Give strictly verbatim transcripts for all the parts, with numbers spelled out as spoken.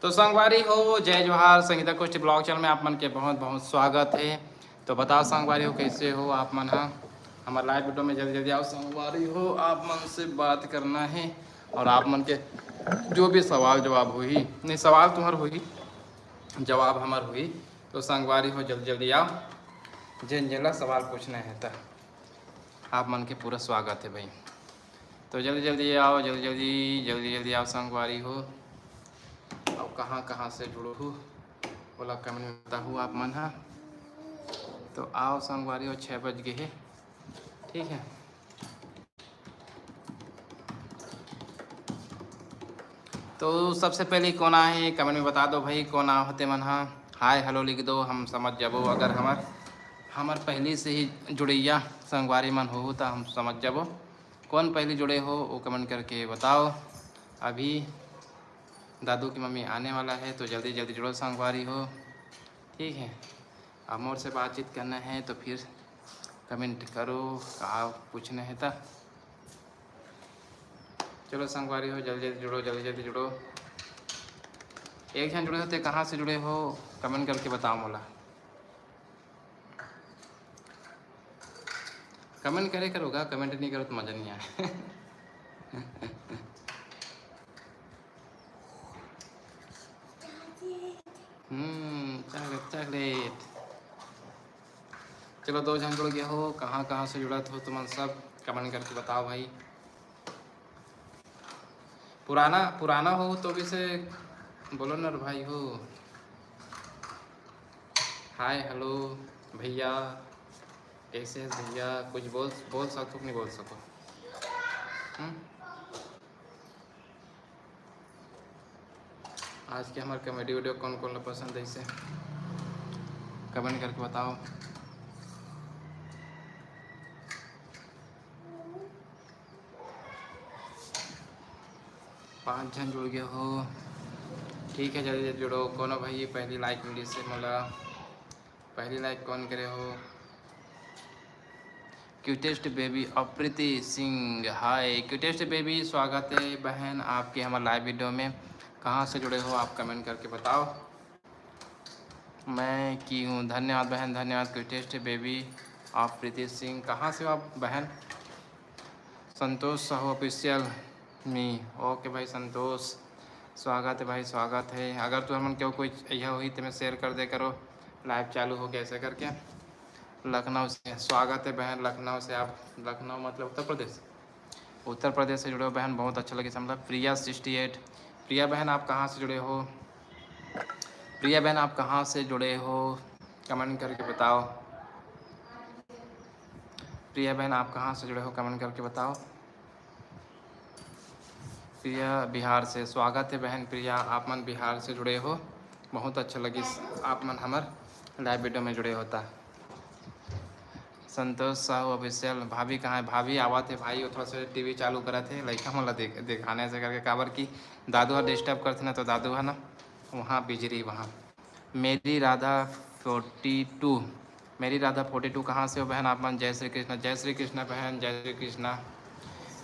तो संगवारी हो, जय जोहार। संगीता कुष्टी vlog channel में आप मन के बहुत बहुत स्वागत है। तो बताओ संगवारी हो, कैसे हो आप मन हा? हमर live video में जल्दी जल्दी आओ संगवारी हो, आप मन से बात करना है और आप मन के जो भी सवाल जवाब होही, नहीं, सवाल तुम्हर होही, जवाब हमर होही। तो संगवारी हो, जल्दी जल्दी आओ, जेन जेला सवाल पूछना है त आप मन के पूरा स्वागत है भाई। तो जल्दी जल्दी आओ, जल्दी जल्दी जल्दी जल्दी आओ संगवारी हो। अब कहाँ कहाँ से जुड़ो हो, बोला comment में बताहू आप मन हा। तो आओ संगवारी हो, छः बज गए है, ठीक है। तो सबसे पहले कौन आए है comment में बता दो भाई, कौन आए हो ते मन हा, hi hello लिख दो, हम समझ जाबो। अगर हमर हमर पहली से ही जुड़ैया संगवारी मन हो तो हम समझ जाबो। कौन पहली जुड़े हो वो comment करके बताओ। अभी दादू की मम्मी आने वाला है तो जल्दी जल्दी जुड़ो संगवारी हो, ठीक है। अब मोर से बातचीत करना है तो फिर comment करो, का पूछना है त। चलो संगवारी हो, जल्दी जल्दी जुड़ो, जल्दी जल्दी जुड़ो। एक झन जुड़े हो ते कहाँ से जुड़े हो, comment करके बताओ मोला। Comment करे करो गा, comment नहीं करो तो मजा नहीं आए। हम्म, chocolate, chocolate। चलो, दो झन जुड़ गए हो, कहाँ कहाँ से जुड़त हो तुमन सब, comment करके बताओ भाई। पुराना पुराना हो तो भी से बोलो ना रे भाई हो। Hi hello भैया, कैसे है भैया? कुछ बोल बोल सको कि नहीं बोल सको? हम्म? आज के हमारे comedy video कौन कौन ला पसंद है, इसे comment करके बताओ। पाँच झन जुड़ गए हो, ठीक है, जल्दी जल्दी जुड़ो। कोनो भाई पहली like मिली से मोला, पहली like कौन करे हो? Cutest baby Apriti Singh, hi cutest baby, स्वागत है बहन आपके हमारे live video में। कहाँ से जुड़े हो आप comment करके बताओ। मैं की हूँ, धन्यवाद बहन, धन्यवाद। Cutest baby अप्रीति सिंह, कहाँ से हो आप बहन? संतोष साहू official मी, OK भाई संतोष, स्वागत है भाई, स्वागत है। अगर तुमन के कोई यह हुई तो मैं share कर दे करो, live चालू हो गया ऐसे करके। लखनऊ से स्वागत है बहन, लखनऊ से आप, लखनऊ मतलब उत्तर प्रदेश, उत्तर प्रदेश से जुड़े हो बहन, बहुत अच्छा लगे समझा। प्रिया sixty eight, प्रिया बहन आप कहाँ से जुड़े हो? प्रिया बहन आप कहाँ से जुड़े हो, comment करके बताओ। प्रिया बहन आप कहाँ से जुड़े हो, comment करके बताओ। प्रिया बिहार से, स्वागत है बहन प्रिया, आप मन बिहार से जुड़े हो, बहुत अच्छा लगिस आप मन हमर live video में जुड़े हो ता। संतोष साहू official, भाभी कहाँ है? भाभी आवत है भाई, वो थोड़ा सा TV चालू करत है, लइका मन ला देख, दिखाने से करके, काबर कि दादू ह disturb करथे ना, तो दादू ह ना वहाँ बिजरी वहाँ। मेरी राधा forty two, मेरी राधा forty two कहाँ से हो बहन आप मन? जय श्री कृष्णा, जय श्री कृष्णा बहन, जय श्री कृष्णा।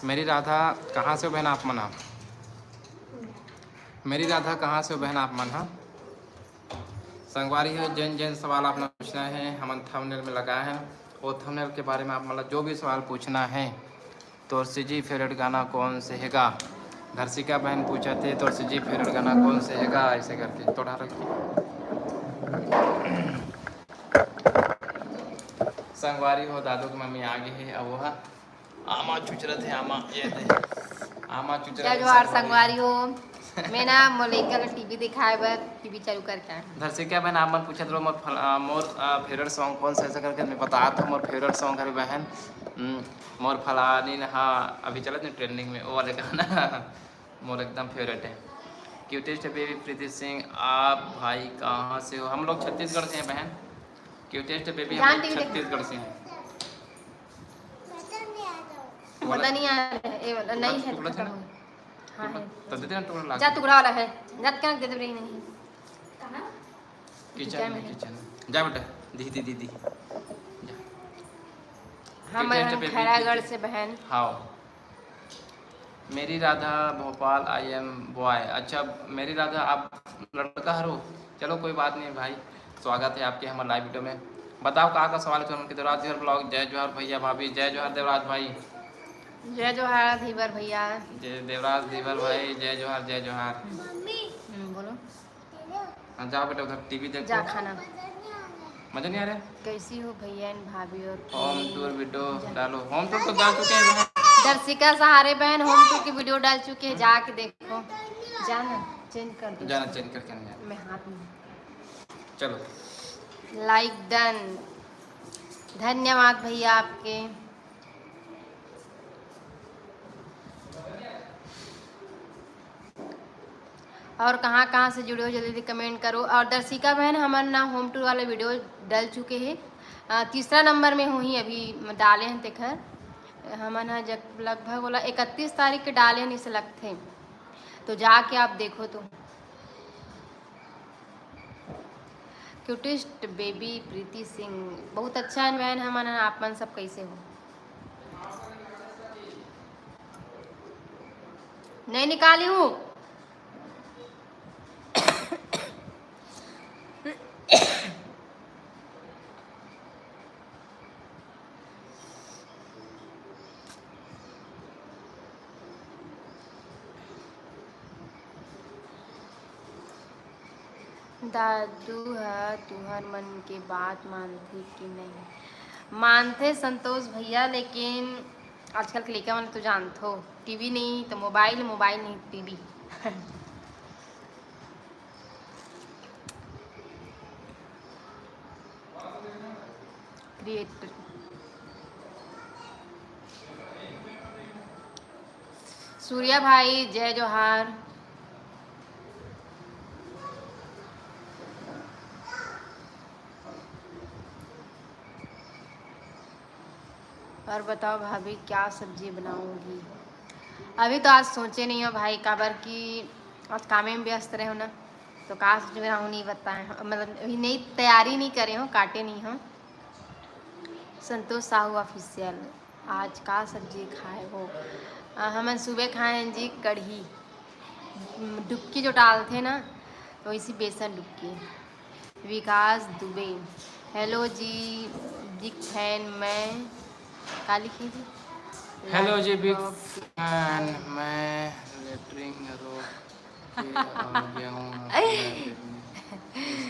मेरी राधा कहाँ से हो बहन आप मन? मेरी राधा कहाँ से हो बहन आप मन? हाँ संगवारी हो, जेन जेन सवाल आप मन पूछना है, हमन thumbnail में लगाए हैं, वो thumbnail के बारे में आप मन ला जो भी सवाल पूछना है। तोर CG favourite गाना कौन से हेगा? धर्षिका बहन पूछत हे, तोर CG favourite गाना कौन से हेगा? ऐसे करके तोड़ा रखी। संगवारी हो, दादू के मम्मी आ गे हे, अब वो ह आमा चुचरत हे, आमा, ये दे, आमा चुचरत जय हे, जोहार संगवारी। संगवारी हो, मैं ना मोर लइका ला TV दिखाए बर TV चालू करके आए हूँ। धर्षिका बहन, आप मन पूछत रहो मोर फल-, अ, मोर, अ, favourite song कौन सा, ऐसा करके मैं बतात हूँ। मोर favourite song हरे बहन, हम्म, मोर फलानी न, हाँ, अभी चलत नहीं trending में, वो वाले गाना मोर एकदम favourite है। Cutest baby प्रीति सिंह, आप भाई कहाँ से हो? हम लोग छत्तीसगढ़ से हैं बहन। Cutest baby हम जान लोग टीवी देख। छत्तीसगढ़ से हैं। पता नहीं आ रहा है, ये वाला टुकड़ा, नहीं है, टुकड़ा खत्म था ना? हो गया। हाँ, टुकड़ा, है। तो दे देना टुकड़ा ला जा, के। टुकड़ा वाला है। जा, क्या दे दे रही नहीं? कहाँ? किचन किचन में, में। किचन में। जा बेटा, दी, दी, दी, दी। जा। हाँ, किचन मैं से बेबी खैरागढ़ की से बहन। हाँ। मेरी Radha Bhopal, I am boy। अच्छा, मेरी राधा आप लड़का हरो। चलो, कोई बात नहीं भाई, स्वागत है आपके हमारे लाइव वीडियो में। बताओ, कहाँ का सवाल है तुमन के? देवराज देवर ब्लॉग, जय जोहार भैया भाभी, जय जोहार देवराज भाई। जय जोहार धीवर भैया। जय देवराज धीवर भाई, जय जोहार, जय जोहार। हम्म, बोलो। हाँ, जाओ बेटा, उधर टीवी देखो। जा खाना। मजा नहीं आ रहा है? कैसी हो भैया एंड भाभी और होम टूर वीडियो डालो। होम टूर तो डाल चुके हैं बहन। दर्शिका सहारे बहन होम टूर की वीडियो डाल चुके हैं, जाके देखो। जाना चेंज कर दो। जाना चेंज करके नहीं जाना। मैं हाथ में। चलो। लाइक डन। धन्यवाद भैया आपके। और कहाँ कहाँ से जुड़े हो, जल्दी जल्दी कमेंट करो। और दर्शिका बहन, हमन ना होम टूर वाला वीडियो डल चुके हैं। अ, तीसरा नंबर में होही अभी म-, डाले हैं तेखर। हमन ह जग-, लगभग बोला इकतीस तारीख के डाले हैं, इसे लगथे। तो जाके आप देखो तो। क्यूटेस्ट बेबी प्रीति सिंह, बहुत अच्छा है बहन। हमन ह, आप मन सब कैसे हो? नहीं निकाली हूँ। दादू ह तुहर मन के बात मानथे कि नहीं? मानथे संतोष भैया, लेकिन आजकल के लइका मन तो जानथो, टीवी नहीं तो मोबाइल, मोबाइल नहीं टीवी। क्रिएटर सूर्या भाई, जय जोहार। और बताओ भाभी, क्या सब्जी बनाऊंगी? अभी तो आज सोचे नहीं हो भाई, काबर कि आज कामे में व्यस्त रहे हो ना, तो का सब्जी बनाऊँ नहीं बताए हो, मतलब अभी नहीं, तैयारी नहीं करे हो, काटे नहीं हो। संतोष साहू ऑफिशियल, आज का सब्जी खाए हो? अ, हमन सुबह खाए हैं जी कढ़ी, डुबकी जो डालथे ना, वैसी बेसन डुबकी। विकास दुबे, हेलो जी, बिग फैन मैं। का लिखे जी? हेलो जी, बिग फैन मैं। लेटरिन रोक के आ गया हूँ अपने लेटरिन में।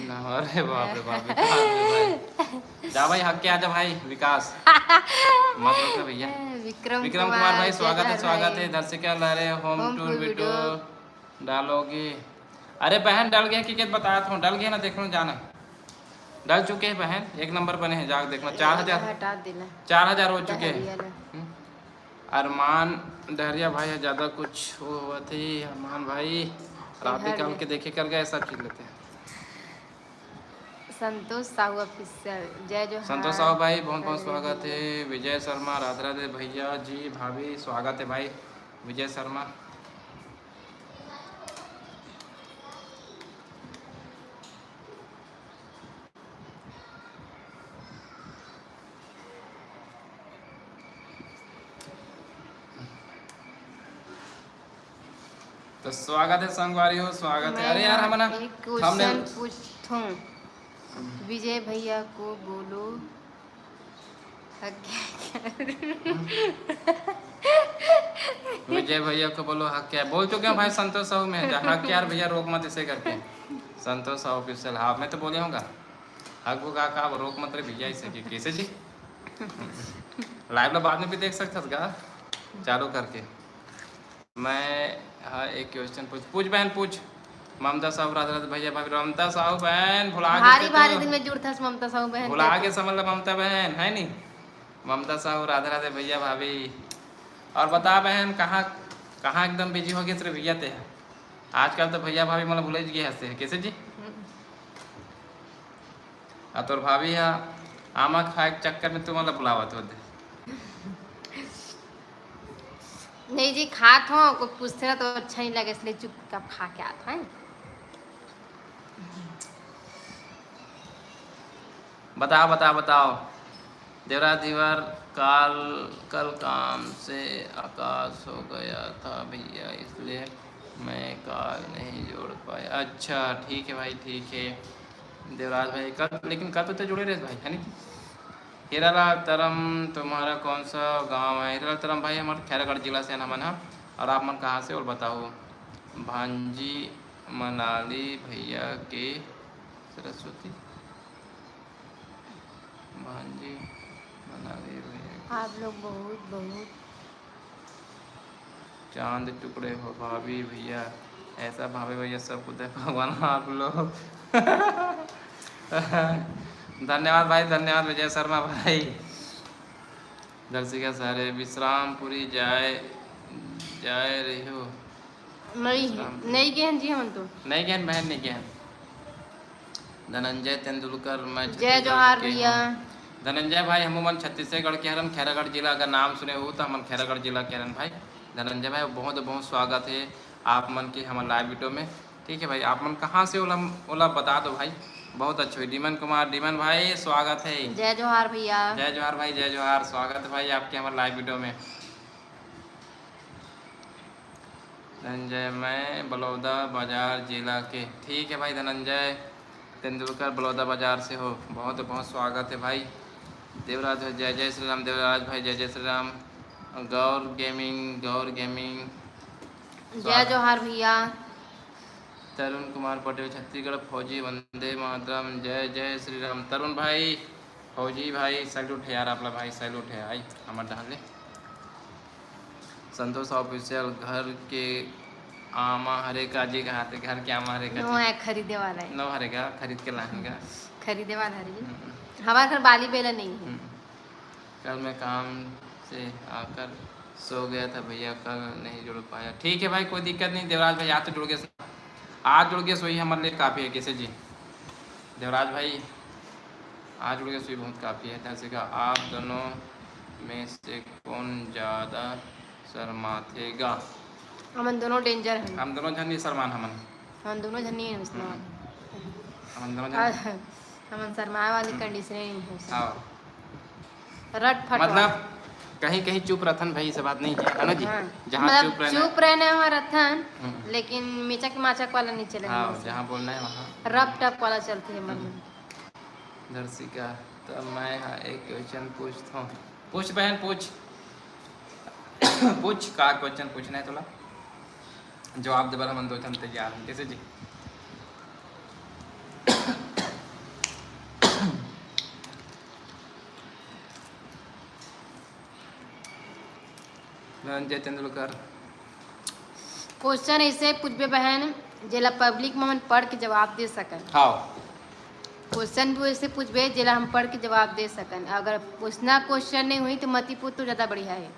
अरे बाप रे बाप, विकास दुबे। जा भाई, हक के आ जा भाई, विकास। मत रोक भैया। विक्रम विक्रम कुमार कुमार, भाई, जय स्वागत है, जोहार स्वागत भाई। है। दर्शक लहरे home home tour tour video video. डालोगे? अरे बहन, डल गया कि क्या बताया था, डल गया ना, देख लो जाना। डल चुके हैं बहन, एक नंबर बने हैं, जाके देखना। चार हजार, हटा देना। चार हजार हो चुके हैं। डहरिया ला। हम्म। अरमान डहरिया भाई है, ज्यादा कुछ वो हुआ थी, अरमान भाई रात भी काम के देखे कर गए, सब चीज लेते हैं। संतोष साहू ऑफिशियल, जय जोहार। संतोष साहू भाई, बहुत बहुत स्वागत है। विजय शर्मा, राधे राधे भैया जी, भाभी, स्वागत है भाई विजय शर्मा। तो स्वागत है संगवारी हो, स्वागत है। अरे यार, हम ना एक क्वेश्चन पूछथूं, विजय भैया को बोलो। विजय भैया को बोलो हक क्या, बोल चुके हैं भाई संतोष साहू में, हक यार भैया, रोक मत इसे करके। संतोष साहू ऑफिशियल, हाँ मैं तो बोले होगा हक को का, का रोक मत रे भैया इसे कि कैसे जी। लाइव ला बाद में भी देख सकता था चालू करके। मैं हाँ एक क्वेश्चन पूछ, पूछ बहन पूछ। ममता साहू, राधे राधे भैया भाभी, ममता साहू बहन भुला भारी भारी दिन में जुड़थस ममता साहू बहन, भुला के समझ ला ममता बहन है नी। ममता साहू, राधे राधे भैया भाभी। और बता बहन, कहाँ कहाँ एकदम बिजी हो गए तेरे भैया ते? आजकल तो भैया भाभी मतलब भुले गए हंसते हैं, कैसे जी? हम्म। आ तोर भाभी हा आमा खाए के चक्कर में तुमन ला बुलावत होते। नहीं जी, खात हो, कोई पूछते ना तो अच्छा नहीं लगे, इसलिए चुपचाप खा के आत हो। बताओ, बताओ, बताओ। देवरा दीवार काल, कल काम से आकाश हो गया था भैया, इसलिए मैं कॉल नहीं जोड़ पाया। अच्छा, ठीक है भाई, ठीक है। देवराज भाई, कल, लेकिन कल तो ते जुड़े रहे भाई, है ना? हीरालाल तरम, तुम्हारा कौन सा गांव है? हीरालाल तरम भाई, हमारे खैरागढ़ जिला से है ना मन, हाँ। और आप मन कहाँ से, और बताओ? भांजी मनाली भैया के सरस्वती, भांजी मनाली भैया के आप लोग बहुत, बहुत चांद टुकड़े हो भाभी भैया, ऐसा भाभी भैया सबको दे भगवान आप लोग। धन्यवाद भाई, धन्यवाद विजय शर्मा भाई। दर्शिका सारे विश्रामपुरी जाए, जाए रही हो? नहीं, विश्रामपुरी। नहीं गए हैं जी हम तो। नहीं गए हैं बहन, नहीं गए हैं। धनंजय तेंदुलकर, मैं जय छत्तीसगढ़ जोहार के भैया। हूँ। धनंजय भाई, हमू मन छत्तीसगढ़ के हरन, खैरागढ़ जिला। अगर नाम सुने हो तो हमन खैरागढ़ जिला के हरन भाई। धनंजय भाई, बहुत बहुत स्वागत है आप मन के हमर लाइव वीडियो में। ठीक है भाई, आप मन कहाँ से, ओला ओला बता दो भाई। बहुत अच्छा हुई। डीमन कुमार, डीमन भाई, स्वागत है। जय जोहार भैया। जय जोहार भाई, जय जोहार, स्वागत है भाई आपके हमर लाइव वीडियो में। धनंजय, मैं बलौदा बाजार जिला के। ठीक है भाई धनंजय तेंदुलकर, बलौदा बाजार से हो, बहुत बहुत स्वागत है भाई। देवराज, जय जय श्री राम। देवराज भाई, जय जय श्री राम। गौर गेमिंग, गौर गेमिंग, जय स्वागत। जोहार भैया। तरुण कुमार पटेल, छत्तीसगढ़ फौजी, वंदे मातरम, जय जय श्री राम। तरुण भाई, फौजी भाई, सैल्यूट है यार, आपला भाई, सैल्यूट है भाई, हमर डहान ले। संतोष ऑफिशियल, घर के आमा हरे का जी, कहा थे, घर के आमा हरे का नो जी? है, खरीदे वाला है। नो हरे का, खरीद के लाहन का। खरीदे वाला हरे। हम्म। हमारे घर बाली बेला नहीं है। हम्म। कल मैं काम से आकर सो गया था भैया, कल नहीं जुड़ पाया। ठीक है भाई, कोई दिक्कत नहीं देवराज भाई, आज तो जुड़ गए, आज जुड़ गए, सोई हमारे लिए काफ़ी है। कैसे जी देवराज भाई, आज जुड़ गए, सोई बहुत काफ़ी है। दर्शिका, आप दोनों में से कौन ज़्यादा शर्माथेगा? हमन दोनों डेंजर हैं। हम दोनों झन नहीं शर्मान, हमन। हमन दोनों झन नहीं हैं, हम्म। हमन दोनों झन। हमन शर्माए वाली हम्म। कंडीशन ही नहीं है। हाँ। रट फट मतलब वाला। कहीं कहीं चुप रथन भाई, ऐसा बात नहीं है, है ना जी? हाँ। जहाँ मतलब चुप रहना है। चुप रहना है वहाँ रथन, हम्म। लेकिन मेचक माचक वाला नहीं चले हाँ, हमसे। जहाँ बोलना है वहाँ। रप टप वाला चलती है मन हम्म। में। दर्शिका, तो मैं हाँ एक क्वेश्चन पूछता हूँ। पूछ बहन, पूछ। पूछ, का क्वेश्चन पूछना है तोला? जवाब देबर हमन दो झन तैयार हन। कैसे जी? धनंजय तेंदुलकर। क्वेश्चन ऐसे पूछबे बहन, जेला पब्लिक में हमन पढ़ के जवाब दे सकन। हाँ। क्वेश्चन भी ऐसे पूछबे, जेला हम पढ़ के जवाब दे सकन। अगर वैसना क्वेश्चन नहीं हुई, तो मती पूछ तो ज़्यादा बढ़िया है।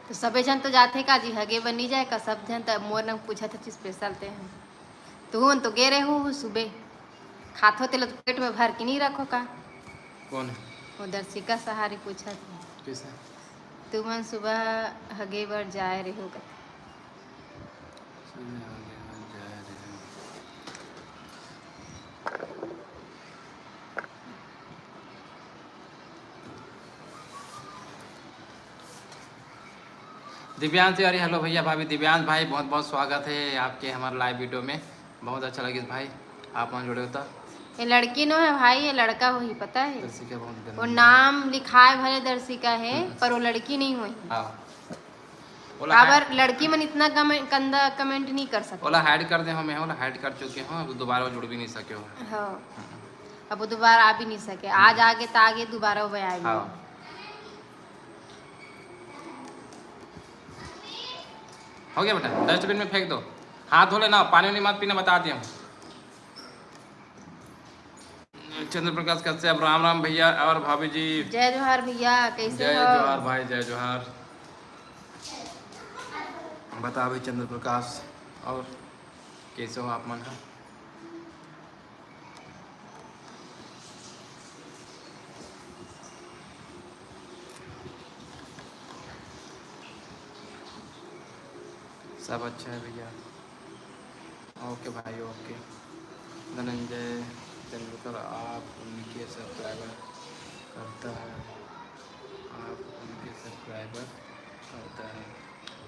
तो सबे झन तो जाथे का जी, हगे बर नहीं जाए का? सब झन तो मोर नंग पूछत हे, स्पेशल ते हैं। तुहन तो गे रहे हो सुबे, खाथो तेला तो पेट में भर के नहीं रखो का? कौन है? वो दर्शिका सहारे पूछत हे। कैसे? तुमन सुबह हगे बर जाए रहे हो का? सुबह हगे बर जाए रहे हो। दिव्यांश तिवारी, हेलो भैया भाभी। दिव्यांश भाई, बहुत बहुत स्वागत है आपके हमारे लाइव वीडियो में। बहुत अच्छा लगिस भाई, आप मन जुड़े हो तो। ये लड़की नो है भाई, ये लड़का वही पता है। दर्शिका बहुत गंदी वो है। नाम लिखाए भले दर्शिका है, हम्म। पर वो लड़की नहीं हुई। हाँ। ओला काबर हाइड लड़की मन इतना कमे-, गंदा कमेंट नहीं कर सकते। ओला हाइड कर दे हो मैं, ओला हाइड कर चुके हो, अब दोबारा वो जुड़ भी नहीं सके हो। हाँ। हम्म। अब वो दोबारा आ भी नहीं सके। आज आगे तो आगे, दोबारा वो आएगी। हाँ। हो गया बेटा, डस्टबिन में फेंक दो। हाथ धो लेना, पानी वानी मत पीना, बता दिया हूँ। चंद्र प्रकाश कश्यप, राम राम भैया और भाभी जी। जय जोहार भैया, कैसे जय हो? जोहार भाई, जय जोहार। बता भाई चंद्र प्रकाश, और कैसे हो आप मन? सब अच्छा है भैया। ओके भाई, ओके। धनंजय तेंदुलकर, आप उनके सब्सक्राइबर करता है, आप उनके सब्सक्राइबर करता है।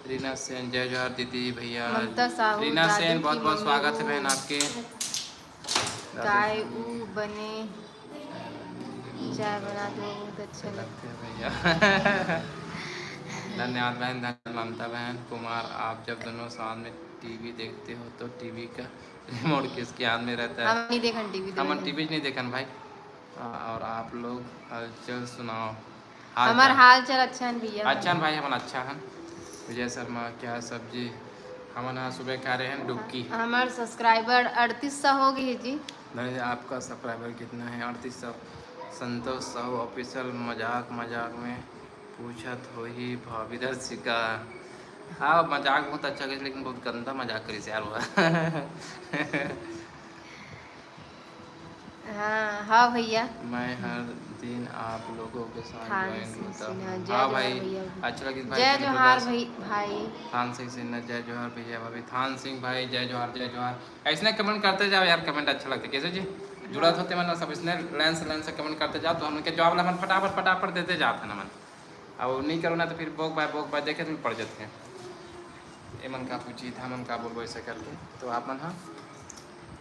रीना सेन, जय जोहार दीदी, भैया। ममता साहू, रीना दादू सेन, की बहुत बहुत मम्मी स्वागत है वो बहन आपके। दादू काय की ऊ बने चाय बना दो, बहुत अच्छा लगता है भैया। धन्यवाद बहन, धन्यवाद ममता बहन। कुमार, आप जब दोनों साथ में टीवी देखते हो तो टीवी का रिमोट किसके हाथ में रहता है? हम नहीं देखन टीवी, हमन टीवी नहीं देखन भाई। आ, और आप लोग हलचल सुनाओ। हाल हमार चाल। हाल चाल अच्छा है भैया। अच्छा है भाई, हमन अच्छा हन। विजय शर्मा, क्या सब्जी? हमन ह सुबह खा रहे हैं डुबकी। हमार सब्सक्राइबर अड़तीस सौ हो गए जी। नहीं, आपका सब्सक्राइबर कितना है? अड़तीस सौ। संतोष साहू ऑफिशियल, मजाक मजाक में पूछत होही भाभी दर्शिका। हाँ, मजाक बहुत अच्छा करिस, लेकिन बहुत गंदा मजाक करिस यार वो। हाँ, हाँ भैया। मैं हर दिन आप लोगों के साथ थान ज्वाइन सिंह होता सिन्हा, हूँ। जय हाँ जोहार भाई, भैया। अच्छा लगिस भाई, जय चैनल जोहार पर भाई, भाई। थान सिंह सिन्हा, जय जोहार भैया भाभी। थान सिंह भाई, जय जोहार, जय जोहार। ऐसने कमेंट करते जाओ यार, कमेंट अच्छा लगता है। कैसे जी? जुड़त हाँ। होते मन सब इसने लाइन से लाइन से कमेंट करते जाओ, तो हमन के जवाब ला मन फटाफट फटाफट देते जात है ना मन। अब नहीं करो ना तो फिर बोक बाय बोक बाय देखे तुम पड़ जाते हैं। ए मन का पूछी था, मन का बोलबो ऐसे करके, तो आप मन हाँ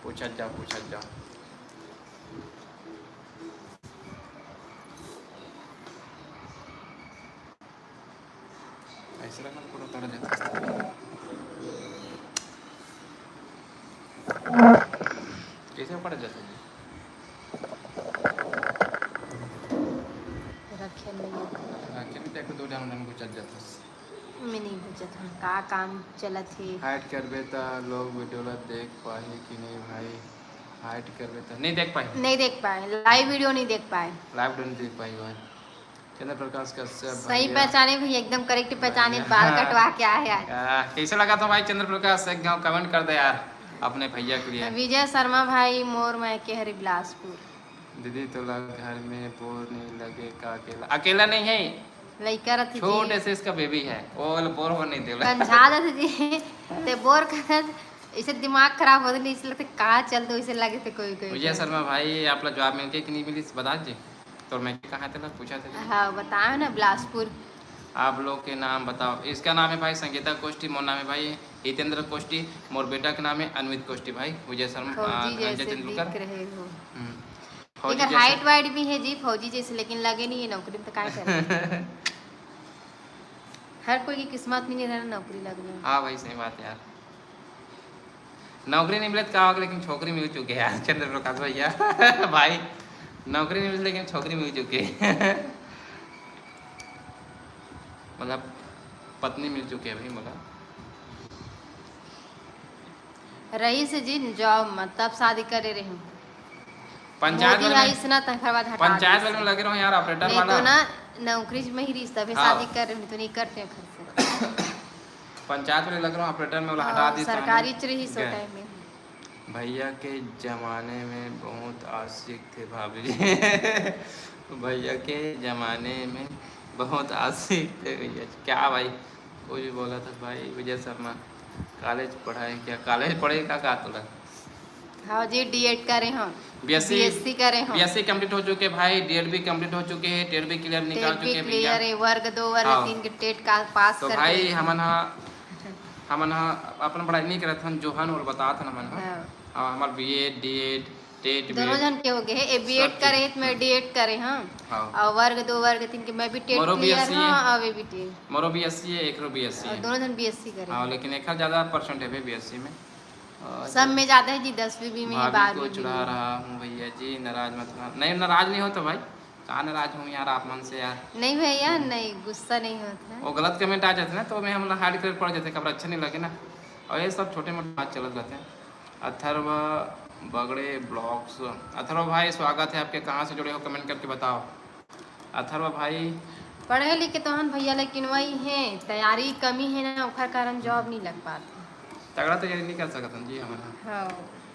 पूछत जाओ, पूछत जाओ। ऐसे रखना तो पूरा उतारा जाता है। कैसे पड़ जाता है? रखे नहीं है। रखे नहीं तो एक दो जन उधर घुचत जाता है। मैं नहीं घुचत हूँ, का काम चलत है। हाइट करबे त लोग वीडियो ला देख पाही कि नहीं भाई? हाइट करबे त नहीं देख पाही। नहीं देख पाए, लाइव वीडियो नहीं देख पाए। लाइव वीडियो नहीं देख पाही भाई। चंद्र प्रकाश कश्यप सही भैया। पहचाने भैया, एकदम करेक्ट पहचाने, भैया। बाल कटवा के आए यार। आ, कैसे लगा था भाई चंद्र प्रकाश? एक गाँव कमेंट कर दे यार अपने भैया के लिए। विजय शर्मा भाई, मोर मायके हरे बिलासपुर। दीदी तोला घर में बोर नहीं लगे का? अकेला, अकेला नहीं है, लइका रथे जी। छोटे से इसका बेबी है, वो वाला बोर हो नहीं देला। कंझा जाथे जी, ते बोर करत, इसे दिमाग खराब होथे नहीं, इसलिए ते का चल दो, इसे लगे थे कोई कोई विजय कोई। शर्मा भाई, आप ला जवाब मिल के कि नहीं मिली, बता जी। तो मैं कहा था ना, पूछा था जी। हाँ, बताओ ना, बिलासपुर। आप लोग के नाम बताओ। इसका नाम है भाई संगीता कोष्टी, मोर नाम है भाई हितेंद्र कोष्टी, मोर बेटा के नाम है अनवित कोष्टी भाई, विजय शर्मा, फौजी आ, धनंजय जैसे तेंदुलकर। दिख रहे हो। हम्म। फौजी एकर जैसे। हाइट वाइट भी है जी फौजी जैसे, लेकिन लगे नहीं है नौकरी में, तो काय करे? हर कोई की किस्मत में नहीं रहना नौकरी लगना। हाँ भाई, सही बात है यार। नौकरी नहीं मिले तो का होगा, लेकिन छोकरी मिल चुके हैं यार चंद्र प्रकाश भैया। भाई, नौकरी नहीं मिले लेकिन छोकरी मिल चुके। मतलब, पत्नी मिल चुके है भाई, मतलब। रईस जी जॉब में तब शादी करे रहे हूँ। पंचायत मोदी वाले में, आइस ना, तखर बाद हटा पंचायत दिस। वाले में लगे रहो यार, ऑपरेटर नहीं वाला। तो ना, नौकरी में ही रहीस, तभी हाँ। शादी कर रहे हूँ, तो नहीं करते हैं घर से। पंचायत वाले लग रहा हूँ, ऑपरेटर में वाला हटा हाँ, दी, सरकारी ताने। च रहीस वो गए। टाइम में। भैया के जमाने में बहुत आशिक थे भाभी। भैया के जमाने में बहुत आशिक थे भैया। क्या भाई, कोई भी बोला था भाई। विजय शर्मा, कॉलेज पढ़ाए क्या? कॉलेज पढ़े का, का तोला? हाँ जी, डीएड करे हम। बीएससी, बीएससी करे हम। बीएससी कंप्लीट हो चुके भाई, डीएड भी कंप्लीट हो चुके हैं, टेट भी क्लियर निकाल टेट भी चुके हैं भैया। क्लियर है, वर्ग दो, वर्ग हाँ। तीन के टेट का पास तो कर भाई, दिए। हमन हा, हमन हा अपन पढ़ाई नहीं करत हन, जो हन और बतात हन हमन हा। हाँ। हाँ, हमार बीएड, डीएड, टेट, दोनों बीएड, जन के हो गए हैं। ए बीएड सब करे चीज। तो मैं डीएड करे हम। हाँ। और वर्ग दो, वर्ग तीन के मैं भी टेट मोरो क्लियर बीएससी हाँ, है। और ये भी टेट। मोरो बीएससी है, एकरो बीएससी और है। दोनों जन बीएससी करे। हाँ, लेकिन एक ज्यादा परसेंट है बीएससी में। और सब में ज्यादा है जी, दसवीं भी में, भाभी बारहवीं को भी चढ़ा में। रहा हूँ भैया जी, नाराज मत होना। नहीं, नाराज नहीं हो तो भाई, का नाराज हूँ यार आप मन से यार। नहीं भैया, हम्म। नहीं, गुस्सा नहीं होता है। वो गलत कमेंट आ जाते ना, तो मैं हम लोग हाइड करे पड़ जाते, खबर अच्छा नहीं लगे ना। और ये सब छोटे मोटे बात चलत रहते हैं। अथर्व बगड़े ब्लॉग्स। अथर्व भाई, स्वागत है आपके, कहाँ से जुड़े हो, कमेंट करके बताओ। अथर्व भाई। पढ़े लिखे तो हन भैया, लेकिन वही है, तैयारी कमी है ना, ओखर कारण जॉब नहीं लग पाते। तगड़ा तैयारी नहीं कर सकत हन जी हमन ह। हाँ।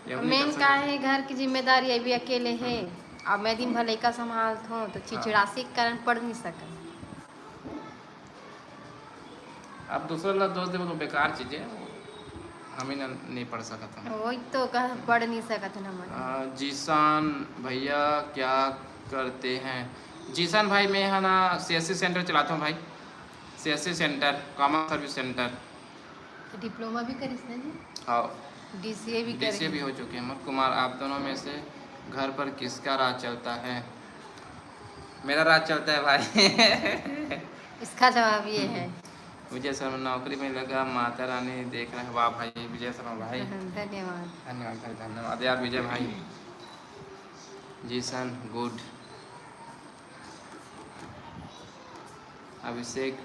ये हम नहीं कर मेन का सकत। है, घर की जिम्मेदारी अभी अकेले है। हम्म। अब मैं दिन भर लइका संभालत हूँ, तो हाँ। चिड़चिड़ासी के कारण पढ़ नहीं सकत। अब दूसरा ला दोष देबो तो बेकार चीज है। हम ही न, नहीं पढ़ सकत हन। वही तो कह, पढ़ नहीं सकत हन हमन। अ, जीशान भैया क्या करते हैं? जीशान भाई, मैं ह ना सीएससी सेंटर चलाता हूँ भाई, CSC centre, common service centre. तो डिप्लोमा भी करिस ना जी? हाँ, डीसीए भी डीसीए करे। भी हो चुके हैं। मोहित कुमार, आप दोनों में से घर पर किसका राज चलता है? मेरा राज चलता है भाई। इसका जवाब ये है। विजय शर्मा, नौकरी में लगा, माता रानी देख रहे हैं। वाह भाई विजय शर्मा भाई, धन्यवाद। धन्यवाद भाई, धन्यवाद यार विजय भाई। जीशान, गुड। अभिषेक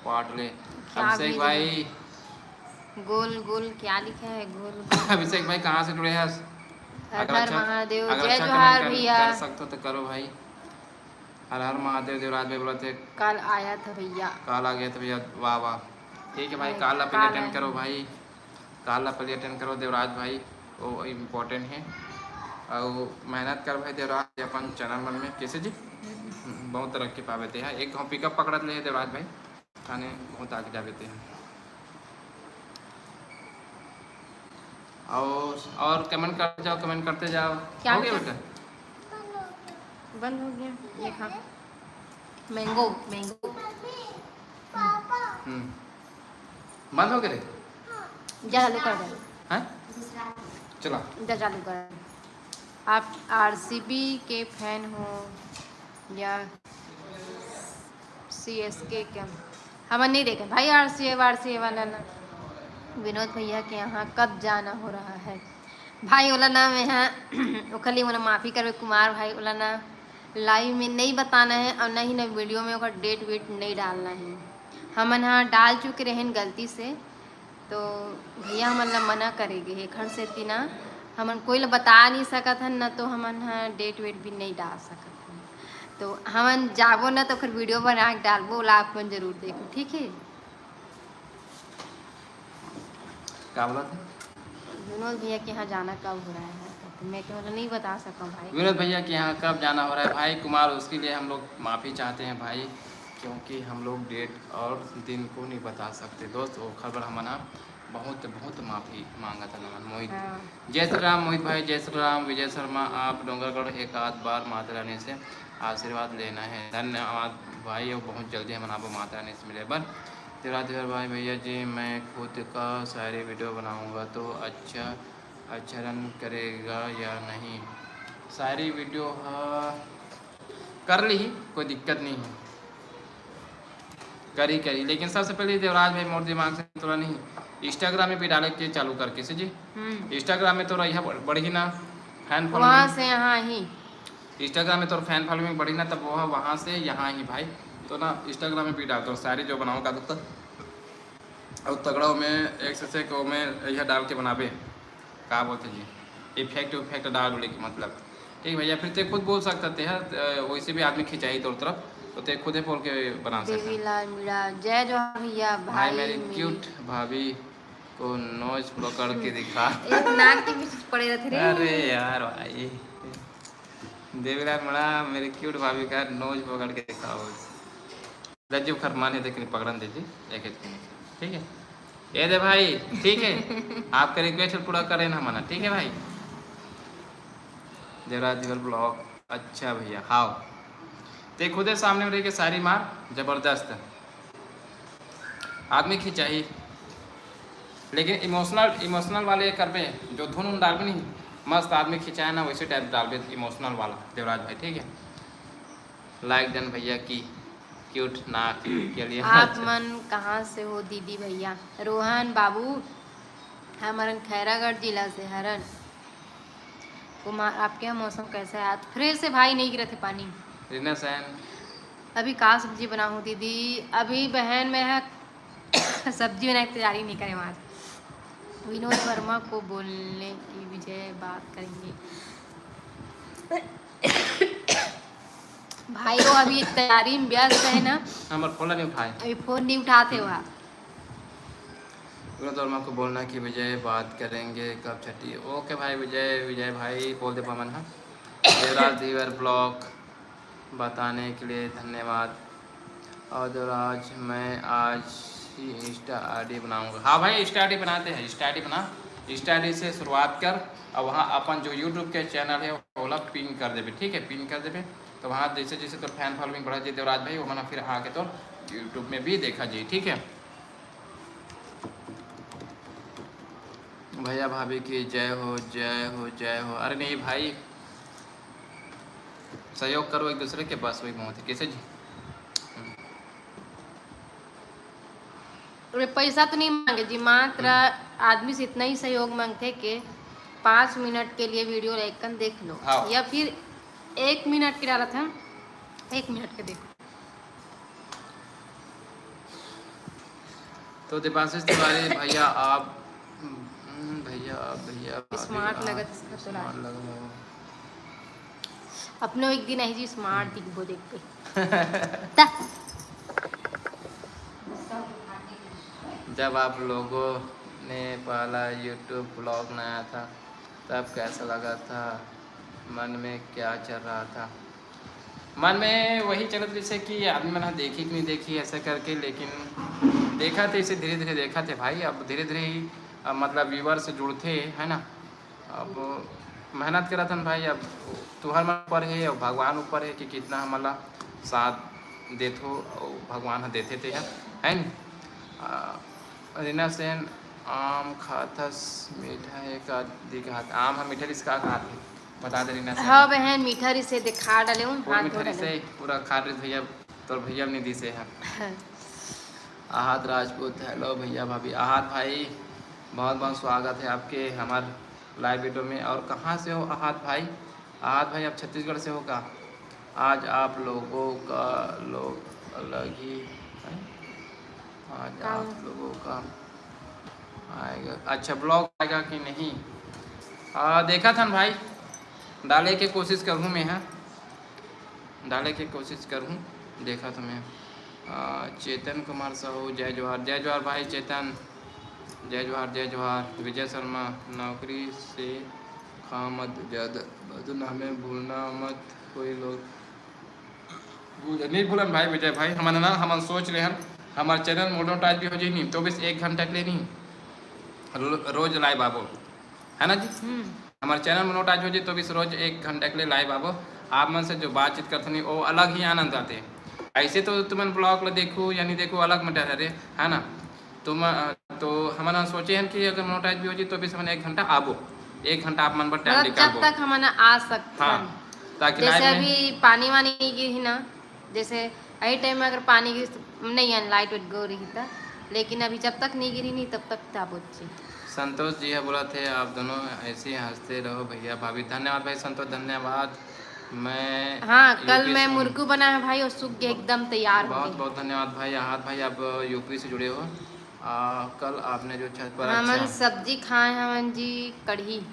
पाटले, क्या अभिषेक भेज भाई, गोल गोल क्या लिखा है? गोल गोल। अभिषेक भाई कहाँ से जुड़े हैं? हर हर महादेव, अगर जय अच्छा जोहार comment भैया। कर सकते हो तो करो भाई। हर हर महादेव, देवराज भाई बोला थे कल आया था भैया। काल आ गया था भैया। वाह वाह, ठीक है भाई, भाई, काल आप काल अटेंड आया। करो भाई। काल आप अटेंड करो देवराज भाई, वो इम्पोर्टेंट है। और मेहनत कर भाई देवराज अपन चैनल मन में, कैसे जी? बहुत तरक्की पावे ते हैं। एक घाव पिकअप पकड़त ले देवराज भाई, थाने बहुत आगे जावे ते हैं। और और कमेंट करते जाओ, कमेंट करते जाओ। क्या हो गया क्या? बेटा? बंद हो गया। ये खा। Mango, mango. हम्म, बंद हो गया रे। जा चालू कर दे। हैं? चला। जा चालू कर। आप आरसीबी के फैन हो या सीएसके के? हमन नहीं देखे भाई आरसीए वारसीए वाला ना। विनोद भैया के यहाँ कब जाना हो रहा है? भाई ओला ना मैं हाँ ओखर लिए मोला माफ़ी करवे कुमार भाई, ओला ना लाइव में नहीं बताना है और नहीं ना वीडियो में ओकर डेट वेट नहीं डालना है। हमन हाँ डाल चुके रहेन गलती से, तो भैया हमन ला मना करे गे हे, एखर सेती ना हमन कोई ला बता नहीं सकत हन, ना तो हमन ह डेट वेट भी नहीं डाल सकत हन। तो हमन जाबो ना तो ओखर वीडियो बना के डालबो, ओला आप मन जरूर देखो, ठीक है? का बोला था? विनोद भैया के यहाँ जाना कब हो रहा है? तो मैं तो मतलब नहीं बता सकता भाई। विनोद भैया के यहाँ कब जाना हो रहा है भाई कुमार, उसके लिए हम लोग माफ़ी चाहते हैं भाई, क्योंकि हम लोग डेट और दिन को नहीं बता सकते दोस्त। वो खबर हमन ह बहुत बहुत माफ़ी मांगत हन हमन। मोहित, हाँ। जय श्री राम मोहित भाई, जय श्री राम। विजय शर्मा, आप डोंगरगढ़ एक आध बार माता रानी से आशीर्वाद लेना है। धन्यवाद भाई, वो बहुत जल्दी हमन आबो माता रानी से मिले बर। देवराज देवर भाई, भैया जी मैं खुद का शायरी वीडियो बनाऊंगा तो अच्छा अच्छा रन करेगा या नहीं? शायरी वीडियो ह कर ली, कोई दिक्कत नहीं है, करी करी। लेकिन सबसे पहले देवराज भाई मोर दिमाग से तोला नहीं, इंस्टाग्राम में भी डाले के चालू करके से जी। हम्म। इंस्टाग्राम में तो रही बढ़ी ना फैन वहाँ फॉलोइंग, से यहाँ ही। इंस्टाग्राम में तो फैन फॉलोइंग बढ़ी ना, तब वो वहाँ से यहाँ ही भाई। तो ना इंस्टाग्राम में भी डालता हूँ शायरी जो बनाऊँ का तो, और तगड़ा में एक से, से को में यह डाल के बनाबे, का बोलते जी, इफेक्ट उफेक्ट डाल उले के मतलब। ठीक भैया, फिर ते खुद बोल सकता ते है, अ, वैसे भी आदमी खिंचाई तोर तरफ, तो ते खुद ही बोल के बना सकता देवी है। लाल मीणा, जय जोहार भैया। भाई भाई मेरी मेरी क्यूट भाभी को नोच पकड़ के दिखा। एक नाक के बीच पड़े रहते रे। अरे यार भाई, देवीलाल मड़ा मेरी क्यूट भाभी का नोच पकड़ के दिखाओ। रज्जू खरमान है, लेकिन पकड़न दे जी, एक एक मिनट, ठीक है? ये दे भाई, ठीक है, आपका रिक्वेस्ट पूरा करें ना मना, ठीक है भाई? देवराज दिवर ब्लॉग, अच्छा भैया, हाव। ते खुदे सामने में रह के शायरी मार, जबरदस्त। आदमी खिंचाही, लेकिन इमोशनल, इमोशनल वाले करबे, जो धुन उन डालबे नहीं, मस्त आदमी खिंचाए ना, वैसे टाइप डालबे इमोशनल वाला, देवराज भाई, ठीक है? लाइक डन भैया की क्यूट नाक के लिए। आप मन कहाँ से हो दीदी भैया? रोहन बाबू, हमरन खैरागढ़ जिला से हरन। कुमार, आपके यहाँ मौसम कैसा है? आज फिर से भाई नहीं गिरा थे पानी। रीना सैन, अभी का सब्जी बनाऊँ दीदी? अभी बहन मैं ह सब्जी बनाए के तैयारी नहीं करे आज। विनोद वर्मा को बोलने की विजय बात करेंगे। भाई वो अभी तैयारी में व्यस्त है ना, हमर फोन नहीं उठाए। अभी फोन नहीं उठाते हुआ। विनोद वर्मा को बोलना कि विजय बात करेंगे कब छठी। ओके भाई विजय, विजय भाई बोल दे पमन, हाँ। देवराज धीवर ब्लॉग बताने के लिए धन्यवाद। और देवराज, मैं आज अच्छी Insta ID बनाऊंगा। हाँ भाई, Insta ID बनाते हैं, Insta ID बना, Insta ID से शुरुआत कर। और वहाँ अपन जो YouTube के चैनल है, ओला पिन कर देबे, ठीक है, पिन कर देबे। तो वहाँ जैसे जैसे तोर फैन फॉलोइंग बढ़त जाही देवराज भाई, ओमन फिर आके तोर YouTube में भी देखा जाही, ठीक है। भैया भाभी की जय हो, जय हो, जय हो। अरे नहीं भाई, सहयोग करो एक दूसरे के, बस वही बहुत है। कैसे जी? अरे, पैसा तो नहीं मांगे जी, मात्र आदमी से इतना ही सहयोग मांगथे कि पाँच मिनट के लिए वीडियो ला एकन देख लो, हाँ। या फिर एक मिनट के डालत हन, एक मिनट के देखो। तो दीपांशु तिवारी भैया आप, हम्म, भैया, भैया, smart भैया, लगत इसका तो smart लाज। लग रहा है। अपनो एक दिन आही जी, smart दिखबो देख के। ता। जब आप लोगों ने पहला YouTube ब्लॉग बनाया था, तब कैसा लगा था? मन में क्या चल रहा था? मन में वही चलत रहिसे कि आदमी मन ह देखही कि नहीं देखही, ऐसा करके। लेकिन देखत हे, इसे धीरे धीरे देखत हे भाई। अब धीरे धीरे ही, अ, मतलब, व्यूअर से जुड़थे, है ना। अब मेहनत करत हन भाई, अब तुहर मन ऊपर हे और भगवान ऊपर हे कि कितना हमन ला साथ देथो, और भगवान ह देथे ते ह, है नी? आ, रीना सेन, आम खाथस मीठा हे का दिखात? आम ह मीठा रिहिस का खात हे? बता दे रीना सेन। हाँ बहन, मीठा रिहिसे, देखा डाले हूँ, कौन हाथ मीठा धो डाले रिहिसे? हूँ। पूरा खा रिहिस भैया, तोर भैया नहीं दिसे है। हाँ। आहत राजपूत, हेलो भैया भाभी। आहत भाई, बहुत बहुत स्वागत है आपके हमार लाइव वीडियो में। और कहाँ से हो आहत भाई? आहत भाई, आप छत्तीसगढ़ से हो का? आज आप लोगों का लोग अलग ही है। आज का? आप लोगों का आएगा, अच्छा, ब्लॉग आएगा कि नहीं? आ, देखत हन भाई, डाले के कोशिश करहूँ मैं, हाँ, डाले के कोशिश करहूँ, देखत हूँ मैं। आ, चेतन कुमार साहू, जय जोहार, जय जोहार भाई चेतन, जय जोहार, जय जोहार। विजय शर्मा, नौकरी से खा मत, ज्यादा बदनामे भूलना मत, कोई लोग भूल, नहीं भूलन भाई विजय भाई, हमन ना, हमन सोच ले हन, हमार चैनल मोनोटाइज भी हो जाही नहीं, तो बस एक घंटा के लिए नहीं, रो-, रोज लाइव आबो, है ना जी? हम्म। हमार चैनल मोनोटाइज हो जाही, तो बस रोज एक घंटा के लिए लाइव आबो। आप मन से जो बातचीत करथन, वो अलग ही आनंद आथे। ऐसे तो तुमन ब्लॉग ला देखू या नहीं देखू, अलग मैटर हरे, है ना? तुम, तो हमन ह सोचे हन कि अगर मोनोटाइज भी हो जाही, तो बस हमन एक घंटा आबो, एक घंटा आप मन बर टाइम मतलब, जब निकालबो। तक हमन आ सकथन। हाँ, ताकि जैसे लाइव में अभी पानी वानी गिरही ना, जैसे यही टाइम में अगर पानी गिर, नहीं आन, लाइट वाइट गो रही था, लेकिन अभी जब तक नहीं गिरी नहीं, तब तक ताबूत जी। संतोष जी है बोला थे, आप दोनों ऐसे ही हंसते रहो भैया भाभी। धन्यवाद भाई संतोष, धन्यवाद। मैं हाँ, कल यूपी मैं से हूँ। मुरकू बनाया भाई, और सूख गया, एकदम तैयार हो बहुत गया। बहुत धन्यवाद भाई। आहत भाई, आप यूपी से जुड़े हो। आ, कल आपने जो छत पर, हमन अच्छा। सब्जी खाए हवन जी, कढ़ी।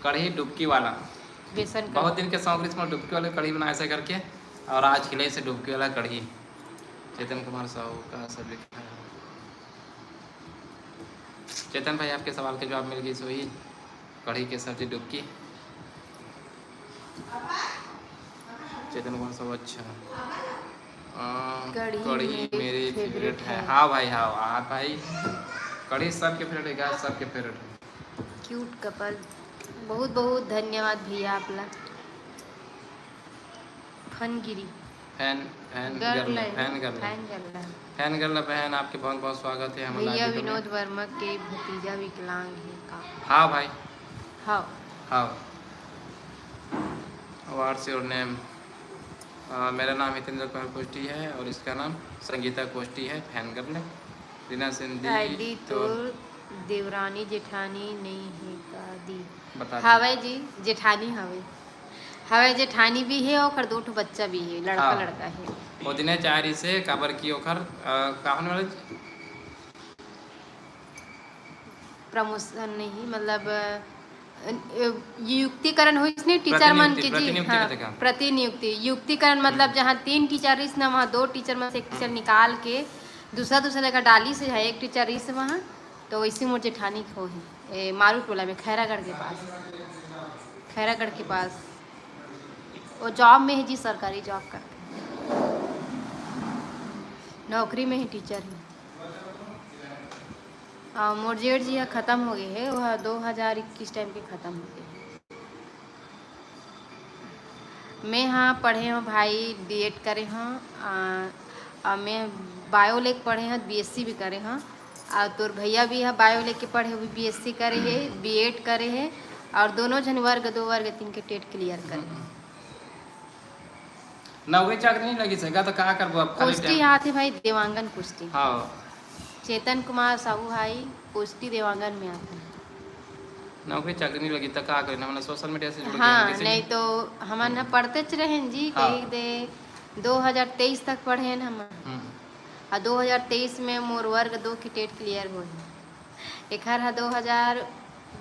कढ़ी डुबकी वाला। बेसन का। बहुत दिन के शौक रहिस मोर डुबकी वाले कढ़ी बनाए से करके, और आज खिले से डुबकी वाला कढ़ी। चेतन कुमार साहू का सब्जी खाया। चेतन भाई, आपके सवाल के जवाब मिल गई, सोई कढ़ी के सब्जी डुबकी। चेतन कुमार साहू, अच्छा। आ, कढ़ी कढ़ी मेरे मेरे फेवरेट फेवरेट है। है। हाँ भाई, हाँ, हाँ भाई, कढ़ी सबके फेवरेट है, सबके फेवरेट है। क्यूट कपल, बहुत बहुत धन्यवाद भैया आप ला। फनगिरी। फैन, फैन गर्ल गर्ल, है, फैन गर्ल। फैन गर्ल है। फैन गर्ल बहन, आपके बहुत बहुत स्वागत है हमारे भैया live video में। विनोद वर्मा के भतीजा विकलांग है का? हाँ भाई। हाँ। हाँ। What's your name? आ, मेरा नाम हितेंद्र कुमार कोष्टी है और इसका नाम संगीता कोष्टी है, फैन गर्ल है। रीना सिंह दी आईडी तो तोर देवरानी जेठानी नहीं है का दी? बता दे। हवे जी, जेठानी हवे। हवे जेठानी भी है, ओकर दो ठो बच्चा भी है, लड़का हाँ। लड़का है। वो दिने चाह रही से काबर की ओकर, आ, का होने वाला जी? प्रमोशन नहीं, मतलब, अ, ये युक्तिकरण होइस नहीं टीचर मन प्रतिनियुक्ति, के जी, प्रतिनियुक्ति हाँ, कहते का? प्रतिनियुक्ति, युक्तिकरण मतलब हम्म। जहाँ तीन टीचर रहिस ना, वहाँ दो टीचर में से एक टीचर हम्म। निकाल के दूसरा दूसरा जगह डालिस, जहाँ एक टीचर रहिस वहाँ, तो वैसे मोर जेठानी के होही, ए, मारू टोला में, खैरागढ़ के पास, खैरागढ़ के पास। वो जॉब में है जी, सरकारी जॉब करते हैं, नौकरी में है, टीचर है। अ, मोर जेठ जी ह खतम हो गे हे, ओह दो हज़ार इक्कीस टाइम के खतम हो गे हे। मैं ह पढ़े हव भाई, बीएड करे हव, अ, अ, मैं बायो लेके पढ़े हव, बीएससी भी करे हव, अउ तोर भैया भी ह बायो लेके पढ़े, वो भी बीएससी करे हे, बीएड करे हे, अउ दोनों झन वर्ग दो वर्ग तीन के टेट क्लियर करे हे। नौकरी चाकरी नहीं लगी सगा तो का करबो अब, खाली कुश्ती time। आथे भाई, देवांगन कुश्ती। हाँ। चेतन कुमार साहू भाई, कुश्ती देवांगन में आथे। नौकरी चाकरी नहीं लगी तो का करें, हमन सोशल मीडिया से जुड़ गए हाँ, हैं, जैसे नहीं कि तो हमन ह पढ़तेच रहेन जी, हाँ। कही दे दो हज़ार तेईस तक पढ़ेन हमन। हम्म। आ दो हज़ार तेईस में मोर वर्ग दो की टेट क्लियर होय। एखर ह दो हज़ार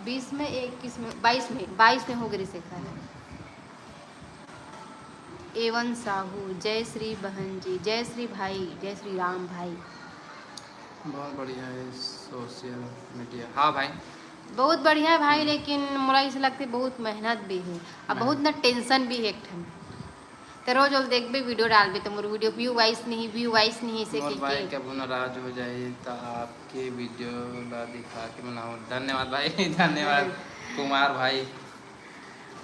बीस में, इक्कीस में, बाईस में, बाईस में हो गे रिहिस एखर। एवन साहू, जय श्री बहन जी, जय श्री भाई, जय श्री राम भाई। बहुत बढ़िया है सोशल मीडिया। हाँ भाई। बहुत बढ़िया है भाई, हम्म। लेकिन मोला ऐसे लगते बहुत मेहनत भी है, और बहुत मेहनत। ना टेंशन भी है एक ठन। तो रोज रोज देखबे, वीडियो डालबे, तो मोर वीडियो व्यू वाइज नहीं, व्यू वाइज नहीं, इसे मोर की भाई के। कभू नाराज हो जाए तो आपके वीडियो ला दिखा के मनाओ। धन्यवाद भाई, धन्यवाद हम्म। कुमार भाई।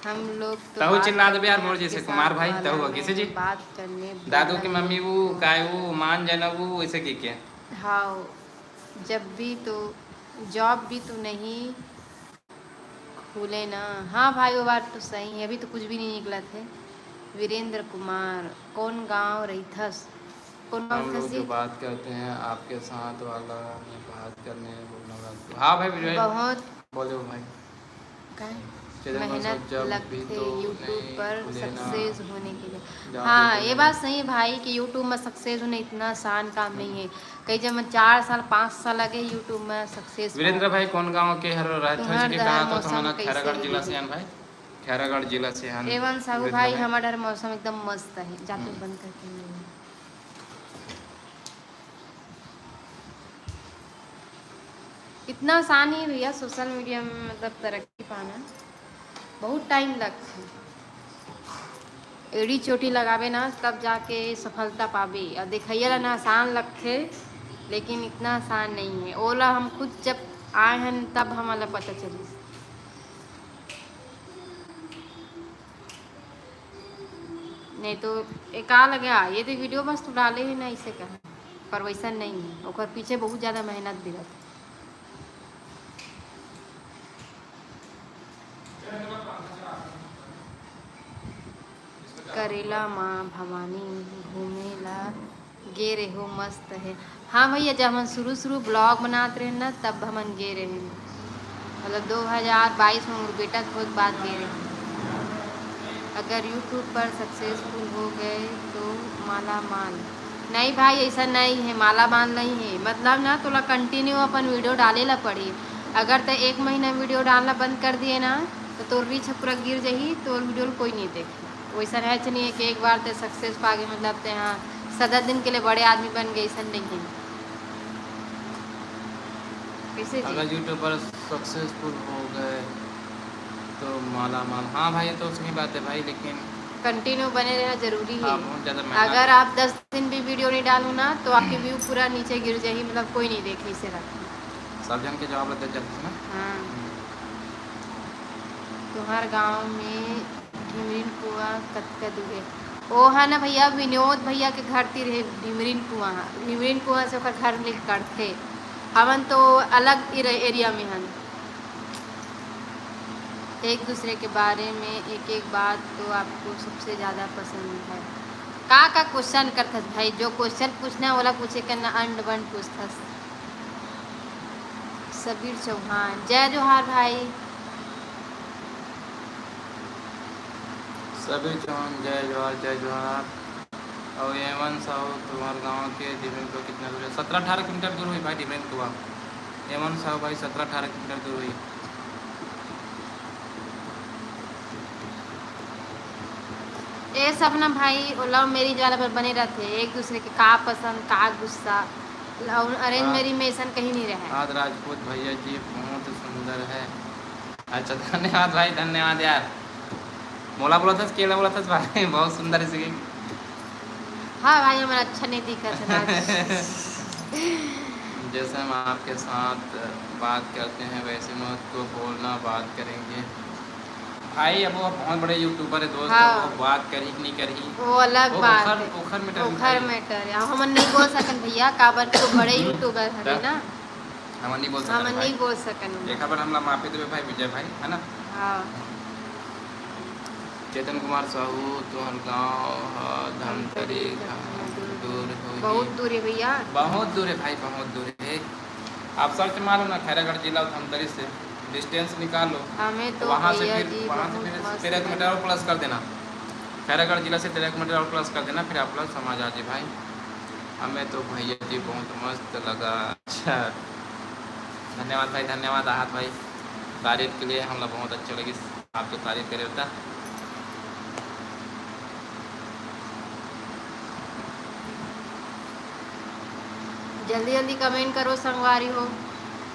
हम लोग तो तहु बात चिल्ला देबे यार, करने मोर जैसे आपके कुमार साथ भाई, वाला तहु में किसे जी? बात करने दादू वाला की मम्मी है। वो, काय वो, मान जाना वो, वैसे की के? हाँ, जब भी तो जॉब भी तो नहीं खुले ना। हाँ भाई, वो बात तो सही है, अभी तो कुछ भी नहीं निकला थे। वीरेंद्र कुमार, कौन गांव रहिथस? कौन गांव हम लोग रहिथस जो जी? बात करते हैं आपके साथ वाला में बात करने बोलना। हाँ भाई, विजय। बहुत बोलो भाई। का है? चेतन भाई, मेहनत सब जब भी लगथे तो YouTube नहीं पर खुले ना, success होने के लिए। जहाँ हाँ, पे ये बोले। बात सही है भाई कि YouTube में success होना इतना आसान काम नहीं है। कई जब मैं चार साल, पाँच साल लगे YouTube में success वीरेंद्र पाए। भाई, कौन गांव के हर रहत हो? तुहार जी के डहर कहाँ तो मौसम थमाना कैसे खैरागढ़ हे जिला दीदी? से आन भाई, खैरागढ़ जिला से आन एवन साहू वीरेंद्र भाई, भाई। हमार डहर मौसम एकदम मस्त है, जाते हम्म। बंद करके नहीं। इतना आसान नहीं भैया सोशल मीडिया में, मतलब, तरक्की पाना बहुत टाइम लगथे। एड़ी चोटी लगाबे ना, तब जाके सफलता पाबे। और देखइया ला ना आसान लगथे, लेकिन इतना आसान नहीं है। ओला हम खुद जब आए हन, तब हमला पता चलिस। नहीं तो एका लगे आ, ये तो वीडियो बस तू डाले है ना, इसे कहा, पर वैसा नहीं है, ओकर पीछे बहुत ज़्यादा मेहनत भी रहता। करेला माँ भवानी घूमे ला गे रहे हो, मस्त है। हाँ भैया, जब हम शुरू शुरू ब्लॉग बनात रहे ना, तब हमन गे रहे, मतलब दो हज़ार बाईस में मोर बेटा के होए के बाद गे रहे। अगर YouTube पर सक्सेसफुल हो गए तो माला माल। नहीं भाई, ऐसा नहीं है, माला माल नहीं है। मतलब ना, तोला कंटिन्यू अपन वीडियो डाले ला पड़ी। अगर ते एक महीना वीडियो डालना बंद कर दिए ना, तो तोर रीच पूरा गिर जाही, तोर वीडियो कोई नहीं देखे। वैसा है नहीं है कि एक बार ते सक्सेस पा गए, मतलब ते हाँ सदा दिन के लिए बड़े आदमी बन गए, ऐसा नहीं है। कैसे जी? अगर YouTube पर सक्सेसफुल हो गए तो माला माल। हाँ भाई, ये तो सही बात है भाई, लेकिन कंटिन्यू बने रहना जरूरी है। हाँ, बहुत ज़्यादा मेहनत अगर है। आप दस दिन भी वीडियो नहीं डालो ना, तो आपके व्यू पूरा नीचे गिर जाही, मतलब कोई नहीं देखे इसे रख। सब जन के जवाब दे जल्दी से ना। हाँ। हम्म। तुम्हार गांव में ढिमरिन कुआं कतका दूर हे? ओ हा ना भैया, विनोद भैया के घर तीर हे ढिमरिन कुआं हा। ढिमरिन कुआं से ओकर घर निकलथे। हमन तो अलग एरि-, एरिया में हन। एक दूसरे के बारे में एक एक बात तो आपको सबसे ज़्यादा पसंद है। का का क्वेश्चन करथस भाई? जो क्वेश्चन पूछना है, ओला पूछे के ना, अंड बंड पूछथस। सबीर चौहान, जय जोहार भाई। सबीर चौहान, जय जोहार, जय जोहार। और एमन साहू, तुम्हार गांव के डिमरिन कुआ कितना दूर है? सत्रह अठारह किलोमीटर दूर हुई भाई, डिमरिन कुआ। एमन साहू भाई, सत्रह अठारह किलोमीटर दूर हुई। ए सब ना भाई, वो लव मैरिज वाला पर बने रहथे, एक दूसरे के का पसंद, का गुस्सा। लव अरेंज हाँ। मैरिज में ऐसा कहीं नहीं रहे। आज राजपूत भैया जी बहुत सुंदर है। अच्छा, धन्यवाद भाई, धन्यवाद यार। मोला बोलथस, केला बोलथस भाई, बहुत सुंदर है singing। हाँ भाई, हमर अच्छा नहीं दिखत है ना। जैसे हम आपके साथ बात करते हैं वैसे मत को बोलना, बात करेंगे। भाई, अब वो बहुत बड़े यूट्यूबर है दोस्त, हाँ। वो बात करही कि नहीं करही, वो अलग वो बात ओखर, है। ओखर matter है ओखर भाई। Matter है। हमन नहीं बोल सकन भैया, काबर के वो बड़े यूट्यूबर हरे ना। हमन नहीं बोल सकन हमन भाई। नहीं बोल सकन। एक बार हमला माफी देवे भाई, विजय भाई, है ना? हाँ। चेतन कुमार साहू, तोहर गाँव ह धमतरी धमतरी कहाँ कहाँ दूर दूर होही? बहुत दूर है भैया। बहुत दूर है भाई, बहुत दूर है। आप search मारो ना, खैरागढ़ जिला और धमतरी से distance निकाल लो। हमें तो वहाँ से भैया फिर, जी वहाँ से बहुत फिर मस्त तेरह किलोमीटर लगा। और plus कर देना। खैरागढ़ जिला से तेरह किलोमीटर और plus कर देना, फिर आप लोग समझ आ जाए भाई। हमें तो भैया जी बहुत मस्त लगा। अच्छा, धन्यवाद भाई, धन्यवाद आहत भाई, तारीफ के लिए हमला बहुत अच्छा लगिस, आपके तारीफ करे होता। जल्दी जल्दी comment करो संगवारी हो।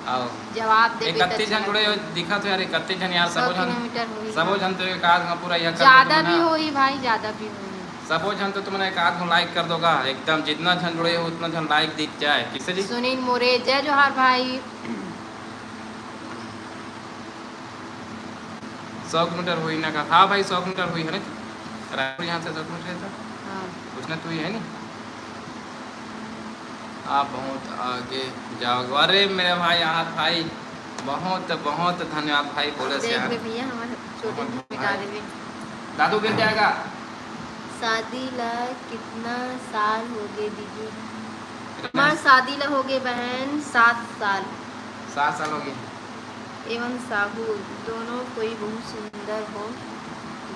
आओ। जवाब देबे त इकतीस झन अच्छा जुड़े हो, लगही। दिखत हो यार, इकतीस झन यार, सौ सबो झन, किलोमीटर होही, सबो हाँ। झन तो एक आध हाँ पूरा यह कर ज्यादा दो भी ना। होही भाई, ज्यादा भी होही। सबो झन तो तुमन एक आध गो like कर दो गा, एकदम जितना झन जुड़े हो उतना झन like दिख जाए। किसे जी? सुनील मोरे, जय जोहार भाई। सौ किलोमीटर होही ना का? हाँ भाई, सौ किलोमीटर होही है ना, रायपुर यहाँ से सौ किलोमीटर है तो। हाँ। उसने तू ही है नी। आप बहुत आगे जाओगे। अरे मेरे भाई, आहत भाई, बहुत बहुत धन्यवाद भाई, बोले से देख यार। ले भैया, हमारे छोटे बहुत से मिटा भाई। देवे। दादू गिर जाएगा। शादी ला कितना साल हो गए दीदी? कितना? हमार शादी ला हो गए बहन सात साल। सात साल हो गए। एवं साहू, दोनों कोई बहुत सुंदर हो।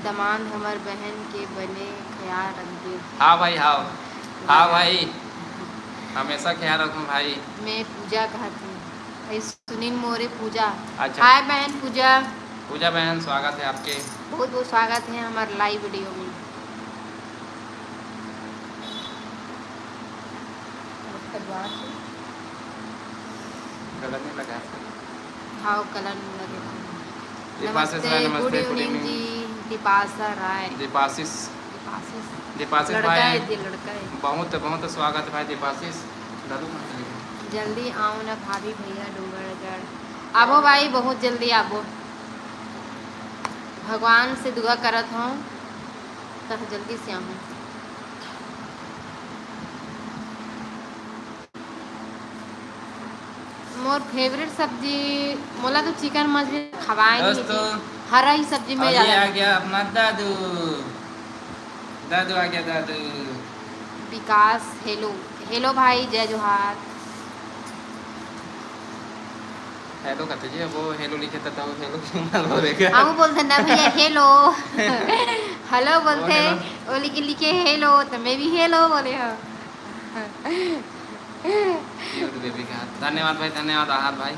दमांद हमर बहन के बने ख्याल रखबे। हाँ भाई, हाँ। हाँ भाई, हमेशा ख्याल रखूँ भाई। मैं पूजा कहत हूँ। भाई सुनील मोरे पूजा। अच्छा। हाय बहन पूजा। पूजा बहन, स्वागत है आपके। बहुत बहुत स्वागत है हमारे live video में। गलत नहीं लगा। हाँ, कलर नहीं लगे। दीपाशिष नमस्ते, राय, नमस्ते, good good evening evening। जी, दीपाशा राय। दीपाशिष। दीपाशिष। दीपाशिष लड़का भाई, है जी, लड़का है। बहुत, बहुत स्वागत है भाई दीपाशिष। दादू कहाँ चले गए? जल्दी आओ ना भाभी, भैया डोंगरगढ़। आबो भाई, बहुत जल्दी आबो। भगवान से दुआ करत हूँ, तब जल्दी से आऊँ। मोर favourite सब्जी, मोला तो chicken मछली खवाए नहीं दोस्तों, थी। हरा ही सब्जी में और ये ज्यादा आ गया अपना दादू, दादू आ गया, दादू। विकास, hello, hello भाई, जय जोहार। Hello कहते जी, वो hello लिखे था, तो hello क्यों बोल रहे क्या? हम बोलते ना भैया, hello। Hello वो बोलते, hello। वो लिखे, लिखे hello, तो मैं भी hello बोले हूँ। Cute baby का। धन्यवाद भाई, धन्यवाद आहत भाई।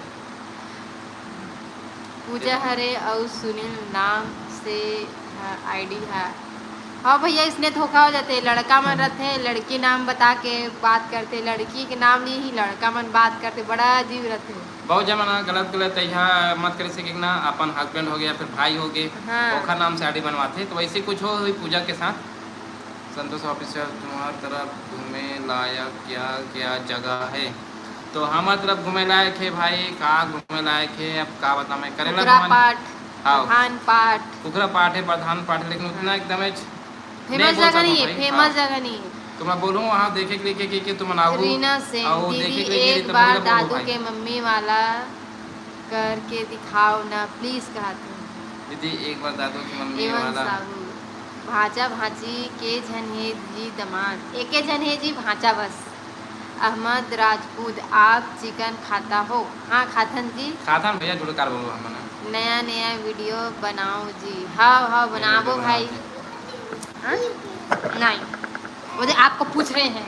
पूजा हरे अउ सुनील नाम से, हाँ, ID है। हाँ भैया, इसने धोखा हो जाते, लड़का मन रहते, लड़की नाम बता के बात करते, लड़की के नाम लिए ही लड़का मन बात करते, बड़ा अजीब रहते। बहुत जमाना गलत गलत है, यहाँ मत करे सके ना, अपन husband हो गया, फिर भाई हो गए, हाँ। ओखर नाम से ID बनवाते, तो वैसे कुछ हो हुई पूजा के साथ। संतोष Official, तुम्हार तरफ घूमे लायक क्या क्या जगह है? तो हमार तरफ घूमे लायक है भाई, का घूमे लायक है, अब का बताऊं मैं, करेला कुकरा भवन। पाठ, हाँ। प्रधान पाठ। कुकरा पाठ है, प्रधान पाठ है, लेकिन उतना एकदम famous जगह नहीं है, भाई, famous हाँ। जगह नहीं है। तो मैं बोलूँ वहाँ देखे के लिए के, के, के तुम आओ, रीना सेन, आओ, दीदी देखे के लिए एक बार दादू भाई। के मम्मी वाला करके दिखाओ ना please, कहत हूँ। दीदी, एक बार दादू की मम्मी एवन वाला। साहू, भांचा भांची के झन हे जी दमाद, एके झन हे जी भांचा बस। अहमद राजपूत, आप chicken खाता हो? हाँ, खाथन जी। खाथन भैया, झूठ कार बोलो हमन। नया नया video बनाओ जी। हाँ, हाँ, बनाबो बनाओ भाई। जी। हाँ? नहीं, वो दे आपको पूछ रहे हैं।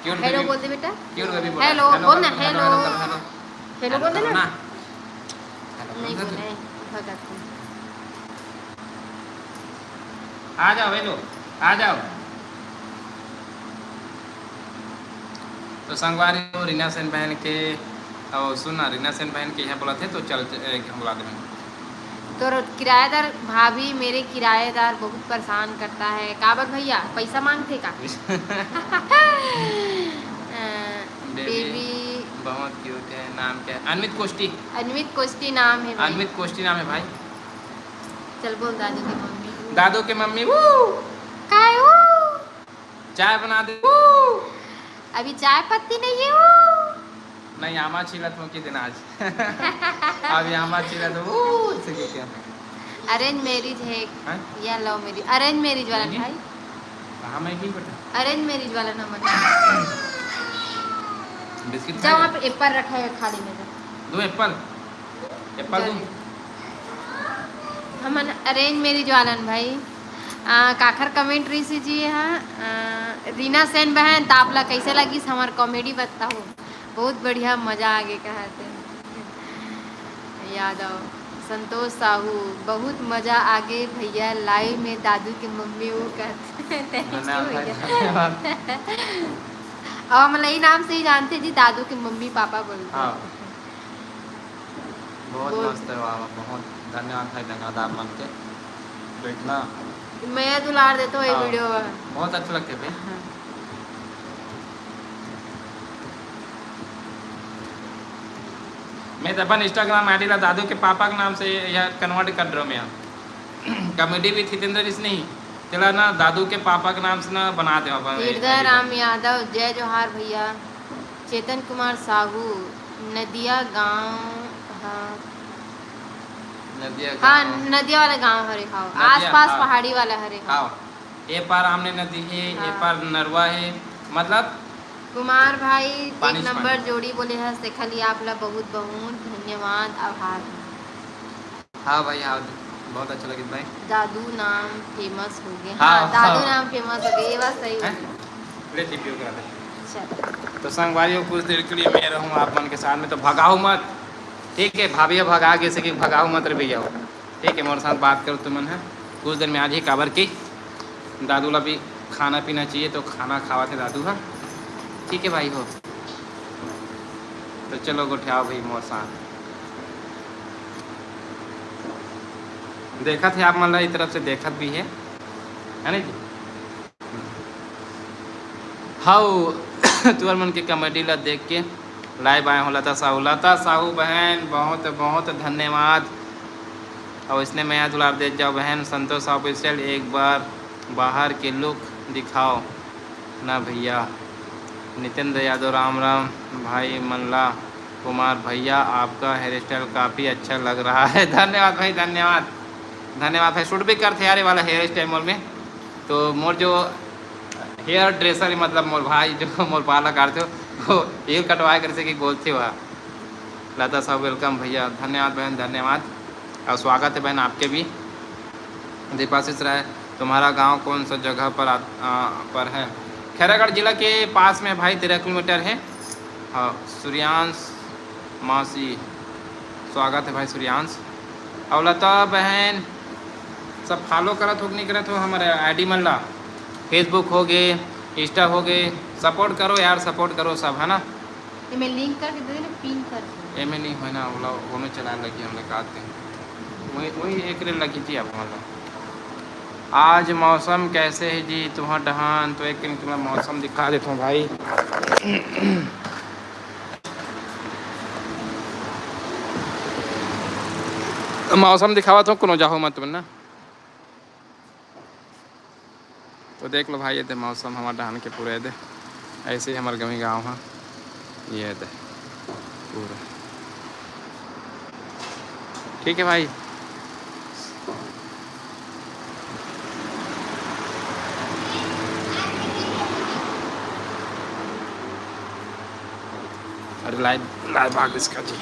Cute hello baby। बोल दे बेटा। Cute baby बोला। Hello, hello बोल ना, कर, hello, hello। Hello hello बोल दे करो ना। ना। Hello नहीं बोल दे। बोले, भगत हूँ। आ जाओ, hello, आ जाओ। तो संगवारी हो, रीना सेन बहन के, और सुन ना, रीना सेन बहन के यहाँ बोला थे, तो चल, ए, हम बुला देंगे। तो किराएदार भाभी, मेरे किराएदार बहुत परेशान करता है। काबर भैया, पैसा मांगथे का? अ, baby baby बहुत क्यूट है। नाम क्या है? अनमित कोष्टी। अनमित कोष्टी नाम है भाई। अनमित कोष्टी नाम है भाई। चल बोल दादू के मम्मी। दादू के मम्मी, वो काय वो? चाय बना दे, वो। अभी चाय पत्ती नहीं है, वो। नहीं, आमा छीलत हो कि दिन आज। अभी आमा छीलत हो, वो, इसे के क्या? अरेंज मैरिज है। हैं? या लव मैरिज? अरेंज मैरिज वाला नहीं। भाई। कहाँ मैं की बेटा? अरेंज मैरिज वाला ना मन। बिस्किट जा, खा वहाँ ले। पे एप्पल रखा है थाली में, जा। दो एप्पल। एप्पल जा दो। ले। हमन अरेंज मैरिज वालन भाई। आ, काखर कमेंट रही जी? हाँ, आ, रीना सेन बहन, त आप ला कैसे लगिस हमार कॉमेडी बताओ। बहुत बढ़िया, मजा आगे कहत हे। यादव, संतोष साहू, बहुत मजा आगे भैया, लाइव में दादू के मम्मी वो कहते। Thank you धन्यवाद भाई, भैया। धन्यवाद। और मतलब ये नाम से ही जानते जी, दादू के मम्मी पापा बोलते हैं। हाँ। बहुत बोल। मस्त है, वाह, वाह, बहुत धन्यवाद भाई, धन्यवाद आप मन के। बैठना। मैं दुलार देता हूँ ये हाँ, वीडियो। बहुत अच्छा लगता है भाई। हाँ। मैं तो अपन Instagram ID ला दादू के पापा के नाम से या convert कर रहा हूँ मैं। Comedy with हितेंद्र इसने ही, तेला ना दादू के पापा के नाम से ना बना दे अपन हृदय ID ला। राम यादव, जय जोहार भैया। चेतन कुमार साहू, नदिया गांव, हाँ। नदिया हाँ, गांव। नदिया वाला गांव हरे, हाँ। नदिया, आसपास हाँ। पहाड़ी वाला हरे, हाँ। हाँ। ए पार आमने नदी हे, ए हाँ। पार नरवा हे, मतलब कुमार भाई, पानी एक से नंबर पानी। जोड़ी बोले है, सेखा लिया आप ला बहुत बहुत धन्यवाद, आभार। हाँ भाई, हाँ, बहुत अच्छा लगिस भाई। दादू नाम फेमस हो गए। हाँ, हाँ, दादू हाँ। नाम फेमस हो गए, ये बात सही हैं? बोले। ले, टीपीओ करा दे। चल। तो संगवारी हो, कुछ देर के लिए मैं रहूँ आप मन के साथ में, तो भगाओ मत, ठीक है? भाभी भगा के से कि भगाओ मत रे भैया, ठीक है? मोर साथ बात करो तुमन है, कुछ देर में आ जाही, काबर कि दादू ला भी खाना पीना चाहिए, तो खाना खावा थे दादू हा, ठीक है भाई हो? तो चलो गोठियाओ भाई मोर साथ। देखत हे आप मन ला, ए तरफ से देखत भी हे, है ना जी? हाउ, तुहर मन के कॉमेडी ला देख के लाइव आए हो लता साहू। लता साहू बहन, बहुत बहुत धन्यवाद। और इसने मया दुलार देत जाओ बहन। संतोष ऑफिशियल, एक बार बाहर के लुक दिखाओ ना भैया। नितेंद्र यादव, राम राम भाई मन ला। कुमार भैया, आपका हेयर स्टाइल काफ़ी अच्छा लग रहा है। धन्यवाद भाई, धन्यवाद, धन्यवाद भाई। शूट भी करथे यार ये वाला हेयर स्टाइल मोर में। तो मोर जो हेयर ड्रेसर है, मतलब मोर भाई जो मोर बाल ला काटथे, वो हेयर कटवाए करे से कि बोलथे वह। लता साहब, वेलकम भैया, धन्यवाद बहन, धन्यवाद। और स्वागत है बहन आपके भी। दीपाशीष राय, तुम्हारा गांव कौन सा जगह पर आ, आ, पर है? खैरागढ़ जिला के पास में भाई, तेरह किलोमीटर है। हाँ, सूर्यांश मासी, स्वागत है भाई सूर्यांश। और लता बहन, सब फॉलो करत हो कि नहीं करत हो हमारे आईडी मन ला? Facebook हो गए, Insta हो गए, सपोर्ट करो यार, सपोर्ट करो सब, है ना? एमे लिंक करके दे दे ना, पिन करके। एमे नहीं होय ना, ओला, ओमे चलाए लगी हमला का दे। वही, वही एक रे लगी जी आप मतलब। आज मौसम कैसे है जी तुहर डहान? तो एक दिन तुम्हें मौसम दिखा देता हूँ भाई। मौसम दिखावत हूँ, कोनो जाहो मत तुमन ना। तो देख लो भाई, ये दे मौसम हमार डहान के पूरा, ये दे ऐसे ही हमार गमी गाँव है, ये दे पूरा। ठीक है भाई, अरे लाइव, लाइव आ गई इसका जी।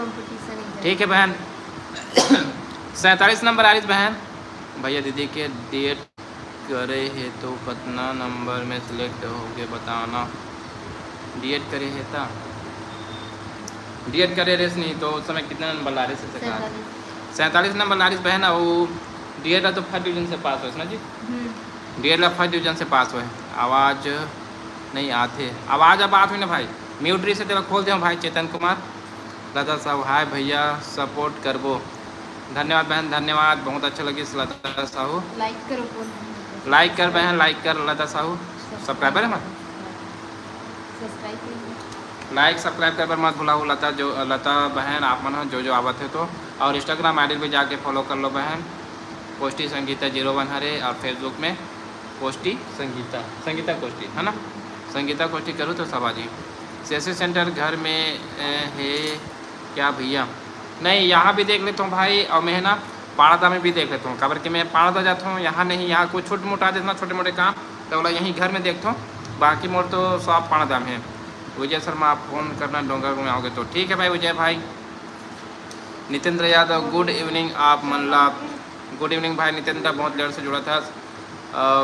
ठीक है बहन। सैंतालीस नंबर आ रही बहन। भैया दीदी के डीएड करे हे तो कतना नंबर में सिलेक्ट होगे बताना। डीएड करे हे ता डीएड करे रेस नहीं तो उस समय कितना नंबर ला रहे से? सैंतालीस नंबर ला रही बहन। वो डीएड ला तो फर्स्ट डिवीजन से पास हो ना जी? डीएड ला फर्स्ट डिवीजन से पास हो। आवाज़ नहीं आते, आवाज़ अब आत हुई ना भाई। म्यूट रही से तेरा खोल दे भाई चेतन कुमार। लता साहू हाय भैया सपोर्ट करबो। धन्यवाद बहन धन्यवाद, बहुत अच्छा लगिस लता साहू। लाइक करो। लाइक कर बहन, लाइक कर लता साहू। सब्सक्राइबर है हमारे। लाइक सब्सक्राइब कर बर मत भुलाओ लता जो लता बहन आप मन जो जो आवत है तो। और इंस्टाग्राम आईडी भी जाके फॉलो कर लो बहन। कोष्टी संगीता जीरो वन हरे और फेसबुक में कोष्टी संगीता संगीता कोष्टी है ना। संगीता कोष्टी करूँ तो सब आ जी। सीएससी सेंटर घर में है क्या भैया? नहीं, यहाँ भी देख लेता हूँ भाई। और मैं है ना पाड़ादा में भी देख लेता हूँ, काबर कि मैं पाड़ादा जाता हूँ, यहाँ नहीं। यहाँ कुछ छोटे मोटा जितना छोटे मोटे काम तो बोला यहीं घर में देखता हूँ। बाकी मोर तो शॉप पाड़ादा में है। विजय शर्मा आप फ़ोन करना डोंगरगढ़ में आओगे तो ठीक है भाई विजय भाई। नितेंद्र यादव गुड इवनिंग आप मन ला। गुड इवनिंग भाई नितेंद्र बहुत लेट से जुड़ा था।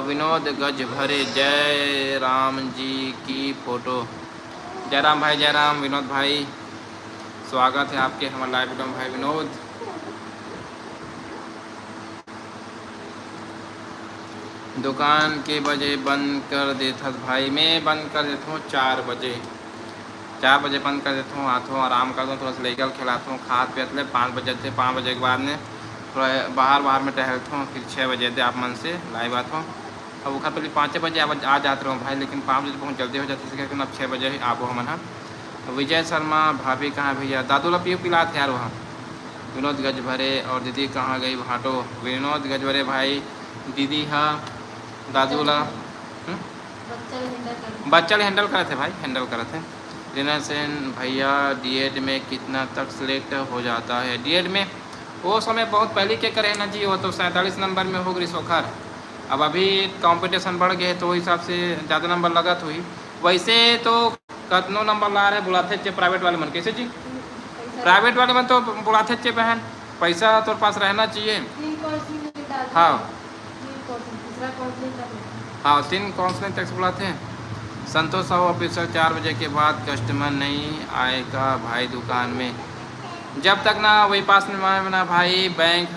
विनोद गज भरे जय राम जी की फोटो। जय राम भाई जय राम विनोद भाई। स्वागत है आपके हमारे लाइव वीडियो में भाई विनोद। दुकान के बजे बंद कर देथस भाई? मैं बंद कर देता हूँ चार बजे। चार बजे बंद कर देता हूँ, आथों आराम कर दूँ, थोड़ा सा लइका खेलाता हूँ, खात पियत ले पाँच बजे थे। पाँच बजे के बाद में थोड़ा बाहर बाहर में टहलता हूँ, फिर छः बजे थे आप मन से लाइव आता हूँ। अब ओखर पहले पाँचे बजे आ जाते रहो भाई, लेकिन पाँच बजे बहुत जल्दी हो जाते, इसलिए अब छः बजे ही आबो हमन। हाँ विजय शर्मा भाभी कहाँ भैया? दादू ला पीयू पिलात यार वहाँ। विनोद गजभरे और दीदी कहाँ गई भाटो? विनोद गजभरे भाई दीदी हा दादू ला बच्चा ला हैंडल करत है भाई, हैंडल करत है। रीना सेन भैया डीएड में कितना तक सिलेक्ट हो जाता है? डीएड में वो समय बहुत पहले के करे ना जी, वो तो सैंतालीस नंबर में हो गई सोखर। अब अभी कंपटीशन बढ़ गए तो हिसाब से ज़्यादा नंबर लगत हुई। वैसे तो कतनो नंबर ला रहे बुलाथे चे प्राइवेट वाले मन कैसे जी? प्राइवेट वाले मन तो बुलाथे चे बहन, पैसा तोर पास रहना चाहिए। हाँ हाँ तीन काउंसलिंग टैक्स बुलाथे। संतोष साहू ऑफिसर चार बजे के बाद कस्टमर नहीं आएगा भाई दुकान में। जब तक ना वही पास में ना भाई बैंक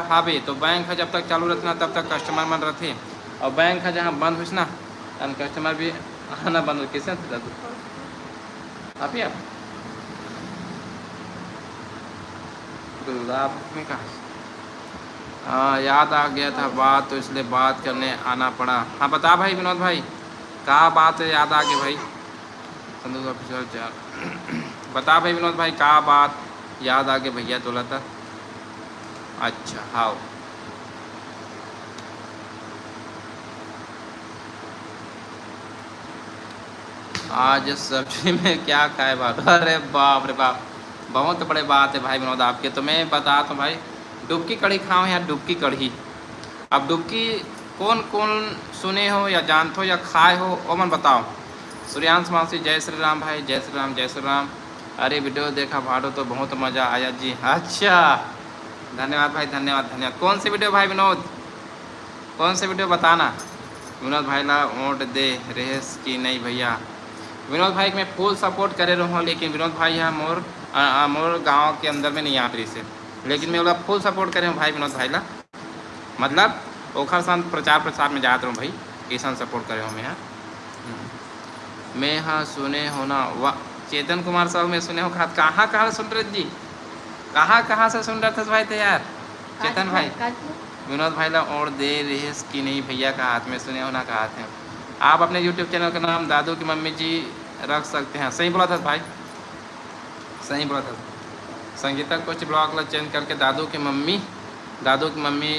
हावे तो बैंक जब तक चालू रहते ना तब तक कस्टमर मन रहते। और बैंक जहाँ बंद हुई ना तन कस्टमर भी आना बंद हो। कैसे आते दादू? आप ही आप गुलाब में कहाँ? हाँ याद आ गया था बात तो इसलिए बात करने आना पड़ा। हाँ बता भाई विनोद भाई का बात है याद आ गई भाई? संतोष ऑफिसर चार बता भाई विनोद भाई का बात याद आ गई भैया तोला था? अच्छा हाँ आज सब्जी में क्या खाए बात? अरे बाप रे बाप बहुत बड़े बात है भाई विनोद आपके। तो मैं बता तो भाई डुबकी कढ़ी खाओ यार डुबकी कढ़ी। अब डुबकी कौन कौन सुने हो या जानते हो या खाए हो ओमन बताओ। सूर्यांश मासी जय श्री राम भाई जय श्री राम जय श्री राम। अरे वीडियो देखा भाटो तो बहुत मज़ा आया जी। अच्छा धन्यवाद भाई धन्यवाद धन्यवाद। कौन सी वीडियो भाई विनोद? कौन से वीडियो बताना? विनोद भाई ला वोट दे रहेस कि नहीं भैया? विनोद भाई के मैं फुल सपोर्ट करे रहूँ लेकिन विनोद भाई है मोर मोर गाँव के अंदर में नहीं आ रही से। लेकिन मैं ओला फुल सपोर्ट करे हूँ भाई विनोद भाई ला। मतलब ओखर साथ प्रचार प्रसार में जात रहूँ भाई। कैसन सपोर्ट करे हो मैं यहाँ। मैं हाँ सुने हो ना वाह। चेतन कुमार साहू मैं सुने हो कहा कहाँ कहाँ सुन रहे जी? कहाँ कहाँ से सुन रहे थे भाई? तो यार चेतन भाई विनोद भाई ला और दे रहे कि नहीं भैया का हाथ में सुने हो ना कहा थे। आप अपने यूट्यूब चैनल का नाम दादू की मम्मी जी रख सकते हैं। सही बोला था भाई सही बोला था। संगीता कुछ ब्लॉग ला चेंज करके दादू की मम्मी दादू की मम्मी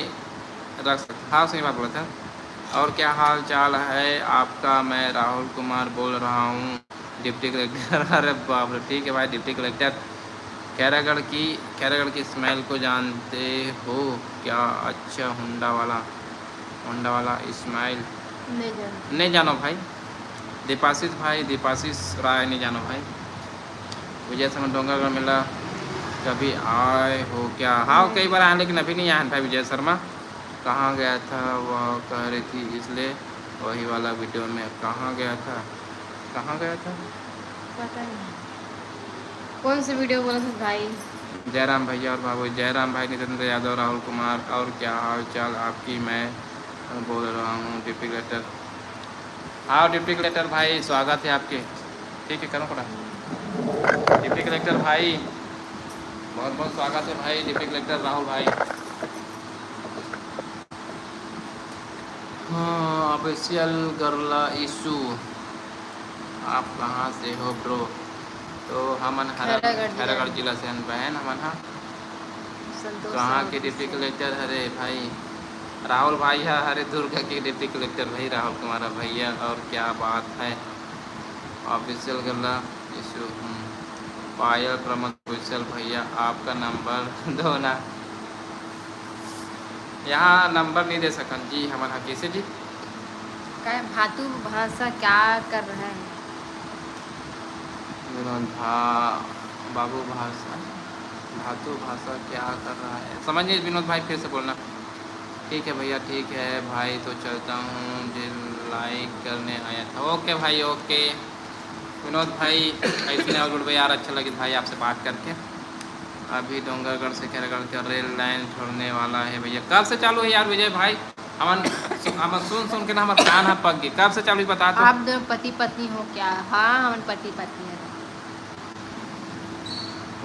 रख सकते। हाँ सही बात बोला था। और क्या हाल चाल है आपका? मैं राहुल कुमार बोल रहा हूँ डिप्टी कलेक्टर। अरे बाप रे ठीक है भाई डिप्टी कलेक्टर। खैरागढ़ की खैरागढ़ की स्माइल को जानते हो क्या? अच्छा हुंडा वाला हुंडा वाला स्माइल नहीं जानो भाई। दीपाशीष भाई दीपाशीष राय नहीं जानो भाई। विजय समय डोंगरगढ़ मेला कभी आए हो क्या? हाँ, कई बार आए, लेकिन अभी नहीं आए हैं भाई विजय शर्मा। कहाँ गया था वह, कह रही थी, इसलिए वही वाला वीडियो में। कहाँ गया था, कहाँ गया था? पता नहीं कौन से वीडियो बोला था भाई। जयराम भैया और बाबू, जयराम भाई, नितेंद्र यादव, राहुल कुमार, और क्या हाल चाल आपकी? मैं बोल रहा हूँ डिप्टी कलेक्टर। हाँ डिप्टी कलेक्टर भाई, स्वागत है आपके। ठीक है, करो पड़ा। डिप्टी कलेक्टर भाई, बहुत बहुत स्वागत है भाई डिप्टी कलेक्टर राहुल भाई। हाँ, ऑफिशियल गर्ल इशू, आप कहाँ से हो ब्रो? तो हमन हरा-, खैरागढ़ जिला। खैरागढ़ जिला से हन बहन, हमन हा। संतोष कहाँ साहब के से। डिप्टी कलेक्टर हरे भाई? राहुल भाई हा हरे, दुर्ग के डिप्टी कलेक्टर भाई, राहुल कुमार भैया। और क्या बात है, ऑफिशियल गर्ल इशू। हम्म। पायल प्रमोद कुशल भैया, आपका नंबर दो ना। यहाँ नंबर नहीं दे सकन जी हमन हा। कैसे जी? कहे भातु भाषा क्या कर रहा है? विनोद भा-, बाबू भाषा, भातु भाषा क्या कर रहा है? समझ नहीं विनोद भाई, फिर से बोलना। ठीक है भैया, ठीक है भाई, तो चलता हूँ जी, लाइक करने आया था। ओके भाई, ओके। विनोद भाई, ऐसे और जुड़बे यार, अच्छा लगे भाई आपसे बात करके। अभी डोंगरगढ़ से खैरागढ़ का रेल लाइन छोड़ने वाला है भैया। कब से चालू है यार विजय भाई? हमन, हमन सुन सुन के ना हमर कान ह पक गे। कब से चालू है बता तो? आप दोनों पति पत्नी हो क्या? हाँ, हमन पति पत्नी है।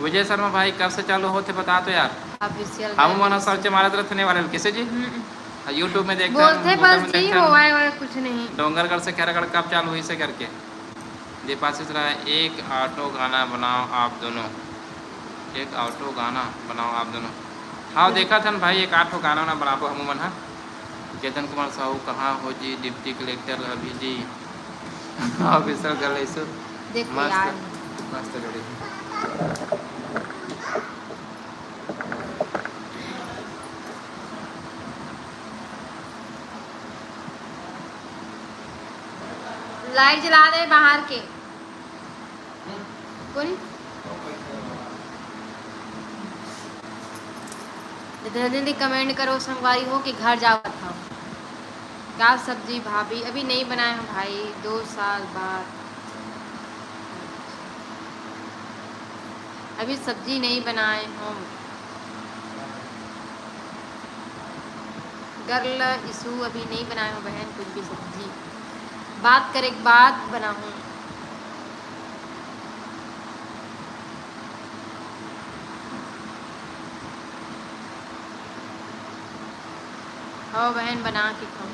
विजय शर्मा भाई, कब से चालू होथे बता तो यार। ऑफिशियल हम मन सर्च मारत रहने वाले कैसे जी? हम्म। हाँ, YouTube में देखते बोलते हैं, बस में जी देखते हैं। होवाए वाए कुछ नहीं। डोंगरगढ़ से खैरागढ़ कब चालू हुई से करके। दीपाशीष राय, एक ऑटो गाना बनाओ आप दोनों, एक ऑटो गाना बनाओ आप दोनों। हाँ, देखत हन भाई, एक आठ ठो गाना वाना बनाबो हमू मन हा। चेतन कुमार साहू, कहाँ हो जी डिप्टी कलेक्टर अभी जी? ऑफिसर गल ऐसो देखो मस्त, यार। मस्त गड़ी। लाइट जला दे बाहर के। कोनी? जल्दी जल्दी कमेंट करो संगवारी हो कि घर जावत हव। का सब्जी भाभी? अभी नहीं बनाए हूँ भाई, दो साल बाद। अभी सब्जी नहीं बनाए हूँ। गर्ल इशू अभी नहीं बनाए हूँ बहन कुछ भी सब्जी। बात करे के बाद बनाहूँ। हव बहन, बना के खाऊँ।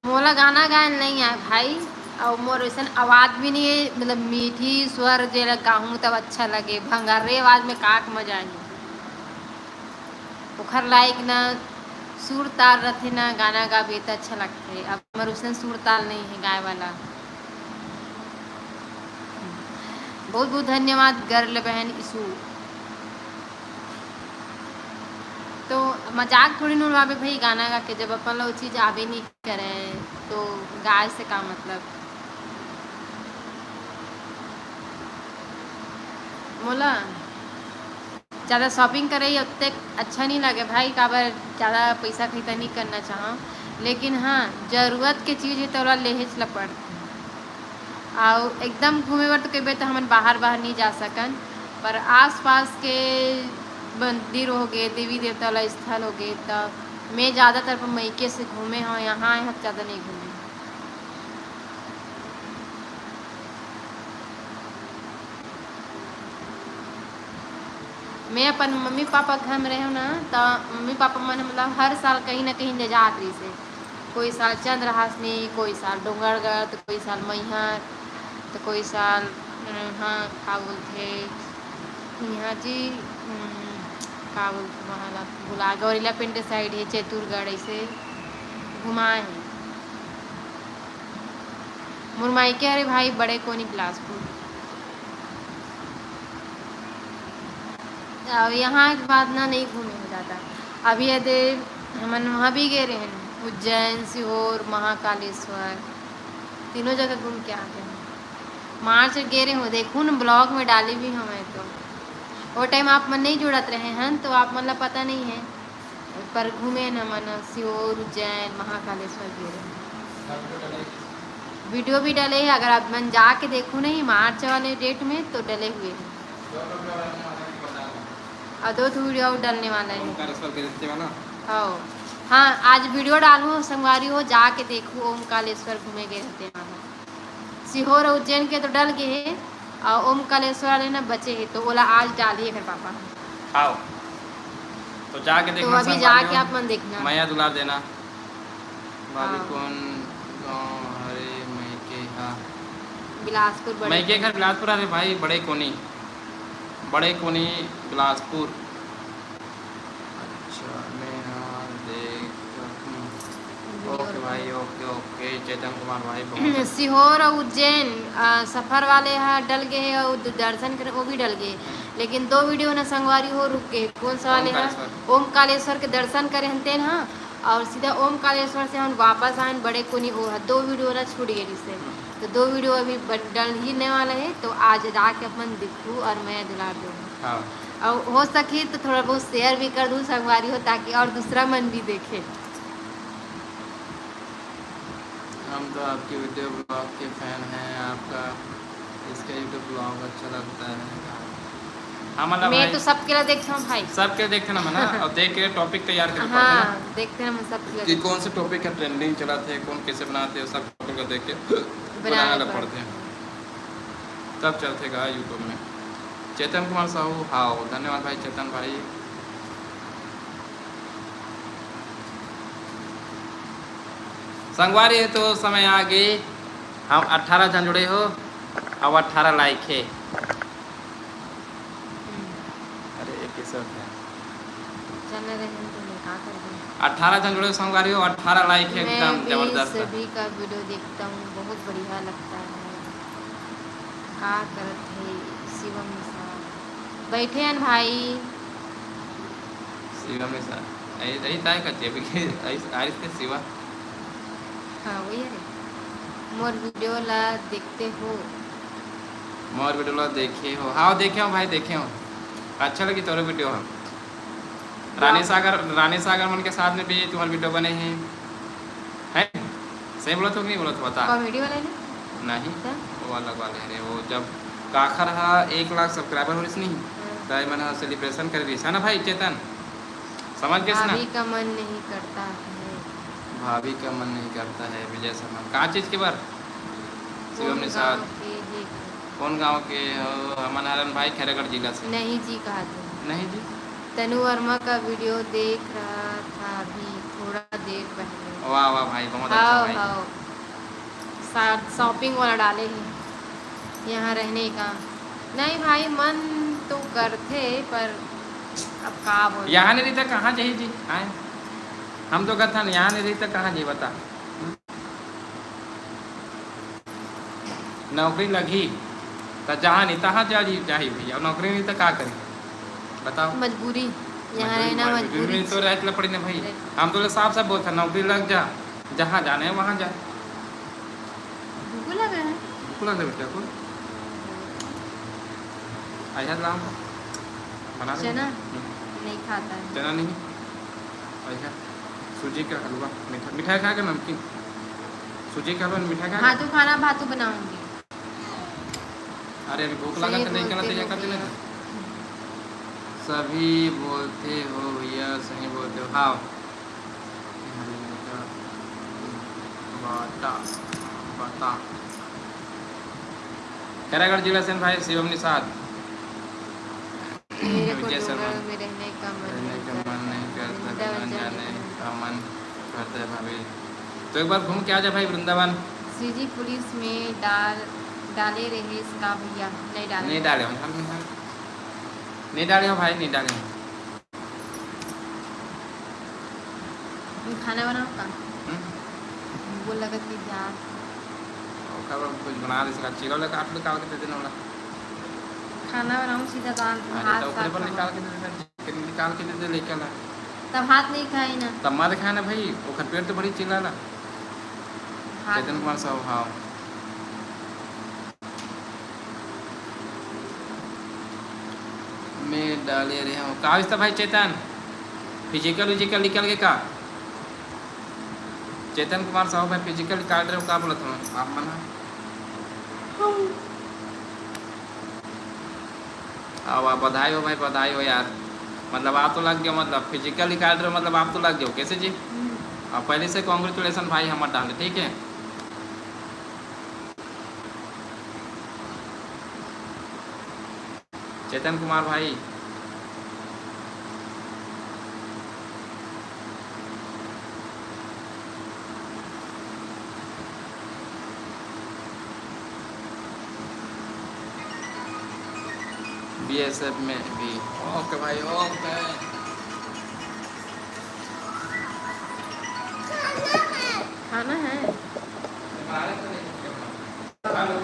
मोला गाना गाए नहीं आए भाई, और मोर वैसन आवाज भी नहीं है, मतलब मीठी स्वर जेला गाहूँ तब अच्छा लगे, भंगारे आवाज में का के मजा आही। ओखर लायक ना सुर ताल रथे ना गाना गाबे त अच्छा लगथे। अब हमर वैसन सुर ताल नहीं है गाए वाला। बहुत बहुत धन्यवाद गर्ल बहन इशू। तो मजाक थोड़ी न उड़ाबे भाई, गाना गा के जब अपन ला वो चीज आबे नहीं करे तो गाए से का मतलब। मोला ज्यादा शॉपिंग करे ही ओतेक अच्छा नहीं लगे भाई, काबर ज्यादा पैसा खर्चा नहीं करना चाहूँ, लेकिन हाँ जरूरत के चीज है तो ओला लेहेच ला पड़थे। अउ एकदम घूमे बर तो कहिबे तो हमन बाहर बाहर नहीं जा सकन, पर आसपास के मंदिर हो गए, देवी देवता वाला स्थल हो गए, त मैं ज्यादातर अपन मइके से घूमे हूँ, यहाँ आए हूँ ज्यादा नहीं घूमे। मैं अपन मम्मी पापा के घर में रहे हूँ ना, त मम्मी पापा मन मतलब हर साल कहीं ना कहीं ले जात रहिस हे। कोई साल चंद्रहासनी, कोई साल डोंगरगढ़, तो कोई साल मैहर, तो कोई साल, अ, हाँ, का बोलथे, यहाँ जी, अम, का बोलथे, वहाँ ला भुला, गौरीला पिंड साइड है, चैतुरगढ़, ऐसे घुमाए हैं। मोर मायके हरे भाई बड़े कोनी बिलासपुर। अब यहाँ के बाद ना नहीं घूमे हो जाता। अभी ये दे हमन वहाँ भी गे रहेन, उज्जैन, सीहोर, महाकालेश्वर, तीनों जगह घूम के आ गए। मार्च गे रहे हो, देखो ना, ब्लॉग में डाली भी हमें तो। वो टाइम आप मन नहीं जुड़त रहे हैं तो आप मन ला पता नहीं है, पर घूमे न मन सीहोर, उज्जैन, महाकालेश्वर गे रहे। वीडियो भी डले है, अगर आप मन जाके देखो नहीं मार्च वाले डेट में तो डले हुए हैं। और दो ठो वीडियो और डलने वाला है। ओमकारेश्वर के रहते वाला। हाँ, हाँ, आज वीडियो डालूँ संगवारी हो, जाके देखो ओमकालेश्वर घूमे गए रहते हैं। सीहोर और उज्जैन के तो डल गए हैं, और ओमकालेश्वर वाले ना बचे हैं, तो ओला आज डालिए घर पापा। हाँ, तो जाके तो देखना अभी संगवारी जाके हो। आप मन देखना। मया दुलार देना। भाभी हाँ। कौन गाँव हरे? मइके हा। बिलासपुर बड़े मइके घर बिलासपुर हरे भाई, बड़े कोनी, बड़े कोनी बिलासपुर। अच्छा, मैं हाँ देख सकूँ। ओके भाई, ओके, ओके, चेतन कुमार भाई, बहुत अच्छा। सीहोर और उज्जैन, अ, सफर वाले हा डल गए है और द-, दर्शन करे, वो भी डल गए। लेकिन दो वीडियो ना संगवारी हो रुक गए। कौन सा वाले हा? ओमकारेश्वर। ओमकारेश्वर के दर्शन करे हन तेन हा, और सीधा ओमकारेश्वर से हम वापस आए बड़े कोनी, वो हा, दो वीडियो ना छूट गए जिससे। हम्म। तो दो वीडियो अभी बन-, डलने वाला है, तो आज जाके अपन दिखू और मैं दुलार दूँ। हाँ। और हो सके तो थोड़ा बहुत शेयर भी कर दूँ संगवारी हो, ताकि और दूसरा मन भी देखे। हम तो आपके वीडियो ब्लॉग के फैन हैं, आपका इसका यूट्यूब ब्लॉग अच्छा लगता है। हाँ, मतलब मैं भाई, तो सबके ला देखता हूँ भाई। सबके देखते ना मना, और देख के टॉपिक तैयार करे पड़थे ना। हाँ, देखते ना, मैं सबके ला कि देखता कौन से टॉपिक का ट्रेंडिंग चला थे, कौन कैसे बनाते हैं, सब टॉपिक का देख के बनाना बनाना पड़ता पड़ते हैं। तब चलते गा यूट्यूब में। चेतन कुमार साहू, हाँ, धन्यवाद भाई चेतन भाई। संगवारी है तो समय आ गए, हम अठारह जन जुड़े हो, अब अठारह लाइक है। हम्म। अरे, एक ही शर्त है। चल रहे हैं तो मैं का कर दूँ? अठारह जन जुड़े संगवारी हो, अठारह लाइक है, मैं एकदम भी जबरदस्त। सभी का वीडियो देखता हूँ, बहुत बढ़िया लगता है। का करत है शिवम निषाद? बैठे हैं भाई। शिवम निषाद, यही, यही ताय करती है अभी के, यही आरिस के शिवा। हाँ, वही है। मोर वीडियो ला देखते हो? मोर वीडियो ला देखे हो? हाँ, देखे हो भाई, देखे हो। अच्छा लगी तोरे वीडियो हम। रानी सागर, रानी सागर मन के साथ में भी तुम्हारे वीडियो बने हैं, है? सही बोलत हो कि नहीं बोलत हो, बता। कॉमेडी वाला है ना? नहीं, क्या? वो अलग वाले। अरे, वो जब काखर हा एक लाख सब्सक्राइबर हो रही नहीं, हाँ। तो मन हा सेलिब्रेशन कर रही है ना भाई चेतन, समझ के ना? भाभी का मन नहीं करता है। भाभी का मन नहीं करता है, विजय शर्मा। का चीज के बर? शिवम निषाद। कौन गांव के हो? हमन हरन भाई, खैरागढ़ जिला से। नहीं जी, कहा थे। नहीं जी। तनु वर्मा का वीडियो देख रहा था अभी थोड़ा देर पहले। वाह, वाह भाई, बहुत अच्छा हाव, भाई। हाव। शा-, शॉपिंग वाला डाले हे, यहाँ रहने का। नहीं भाई, मन तो करथे, पर अब का बोल। यहाँ नहीं रही तो कहाँ जाही जी? आए? हम तो कहथन, यहाँ नहीं रही तो कहाँ जाही, बता। नौकरी लगही, त जहाँ नहीं, तहाँ जा, जाही भैया। नौकरी नहीं तो का करी, बताओ। मजबूरी, यहाँ मजबूरी, रहना मजबूरी मजबूरी। में तो रहे ला पड़ी ना भाई। रहे। हम तो साफ साफ बोलते हैं, नौकरी लग जा, जहाँ जाने है वहाँ जा। भूख लग रहा है। भूख लग रहा है बेटा को। आया लाओ, बना दे। चना हम्म। नहीं खाता है। चना नहीं, अच्छा, सूजी का हलवा, मीठा, मिठाई खा के नमकीन, सूजी का हलवा, मिठाई खा के। भातू खाना, भातू बनाऊंगी। अरे, अभी भूख लगा सही तो नहीं बोलते कहना हो तैयार कर देना भैया। था। सभी बोलते हो भैया, सही बोलते हो। हाँ। बाटा, बाटा। खैरागढ़ जिला से भाई शिवम निषाद। मेरे को विजय शर्मा। डूंगरगढ़ में रहने का मन रहने नहीं का करता। मन नहीं करता, वृंदावन वृंदावन जाने जाने का। का मन करता है भाभी। तो एक बार घूम के आ जा भाई वृंदावन। सीजी पुलिस में डाल, डाले रहे इसका भैया, नहीं डाले। नहीं डाले हो, नहीं डाले हो। नहीं डाले हो भाई, नहीं डाले हो। तुम खाना बनाओ का? हम्म? भूख लगत की जा। ओकर बर कुछ बना दे सका, चीला ले काट ले, काट के दे देना वाला। खाना बनाऊं सीधा दाल, हाँ, भात, तो ओकरे साग पर बनाऊं। निकाल के दे दे, चिकन निकाल के दे दे, लेके ला। तब हाथ नहीं खाई ना। तब मत खाए ना भाई, ओखर पेट तो बड़ी चिल्ला ला। हाथ चेतन कुमार साहू, हाँ। मैं डाले रहे हूँ। का होइस त भाई चेतन? फिजिकल विजिकल निकल के का? चेतन कुमार साहू भाई, फिजिकल निकाल रहे हो, का बोलत हो आप मन ह? अब आप बधाई हो भाई, बधाई हो यार। मतलब आप तो लग गए, मतलब फिजिकल निकाल रहे हो, मतलब आप तो लग गए हो, कैसे जी? हम्म। आप पहले से कॉन्ग्रेचुलेशन भाई, हम डाले, ठीक है। चेतन कुमार भाई। बीएसएफ में भी। ओके भाई, ओके। खाना है। हेलो।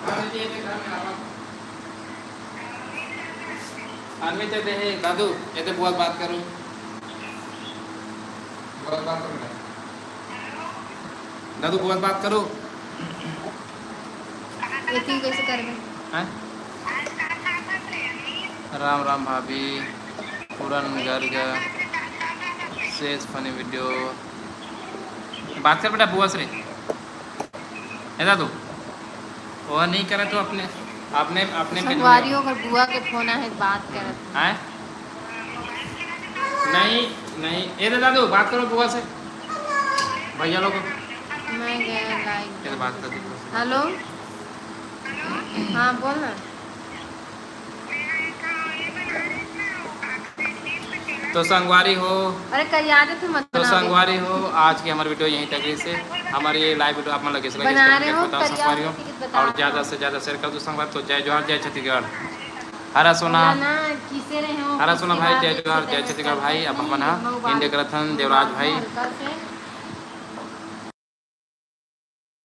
हाँ, दीदी, ये देख रहा मैं, आवाज। अनमित, ये दे, हे, दादू, ये दे, बुआ से बात करो। बुआ से बात करो ना। दादू, बुआ से बात करो। एती कैसे करबे? हैं? राम राम भाभी, पूरन गर्ग, शेष फनी वीडियो। बात कर बेटा बुआ से रे। ए दादू, वो नहीं करे तो अपने, अपने, अपने में संगवारी ओकर बुआ के फोन आहे, बात करत। हैं? नहीं, नहीं, ए दे दादू, बात करो बुआ से। भैया लोग। मैं गया लाइव। ये तो बात कर दी बुआ से। हेलो। हाँ, बोल ना। तो संगवारी हो, अरे, करिया देथे मत तो बनावे। संगवारी हो, आज की हमारी वीडियो यहीं तक। इसे हमारी ये लाइव वीडियो आप मन लगे से लगे बना रहे हो, बताओ करिया संगवारी हो, देथे कि बता और रहे ज़्यादा हो। से ज़्यादा शेयर कर दो संगवारी। तो जय जोहार, जय छत्तीसगढ़। हरा सोना। बोला ना, किसे रहे हो, हरा किसकी सोना भाई, बात जय है, जोहार, किसे जय रहे हो, छत्तीसगढ़ भाई। अब किसकी हमन ह मऊ बात, एंड करत हन, मऊ देवराज बात भाई। हल्का से।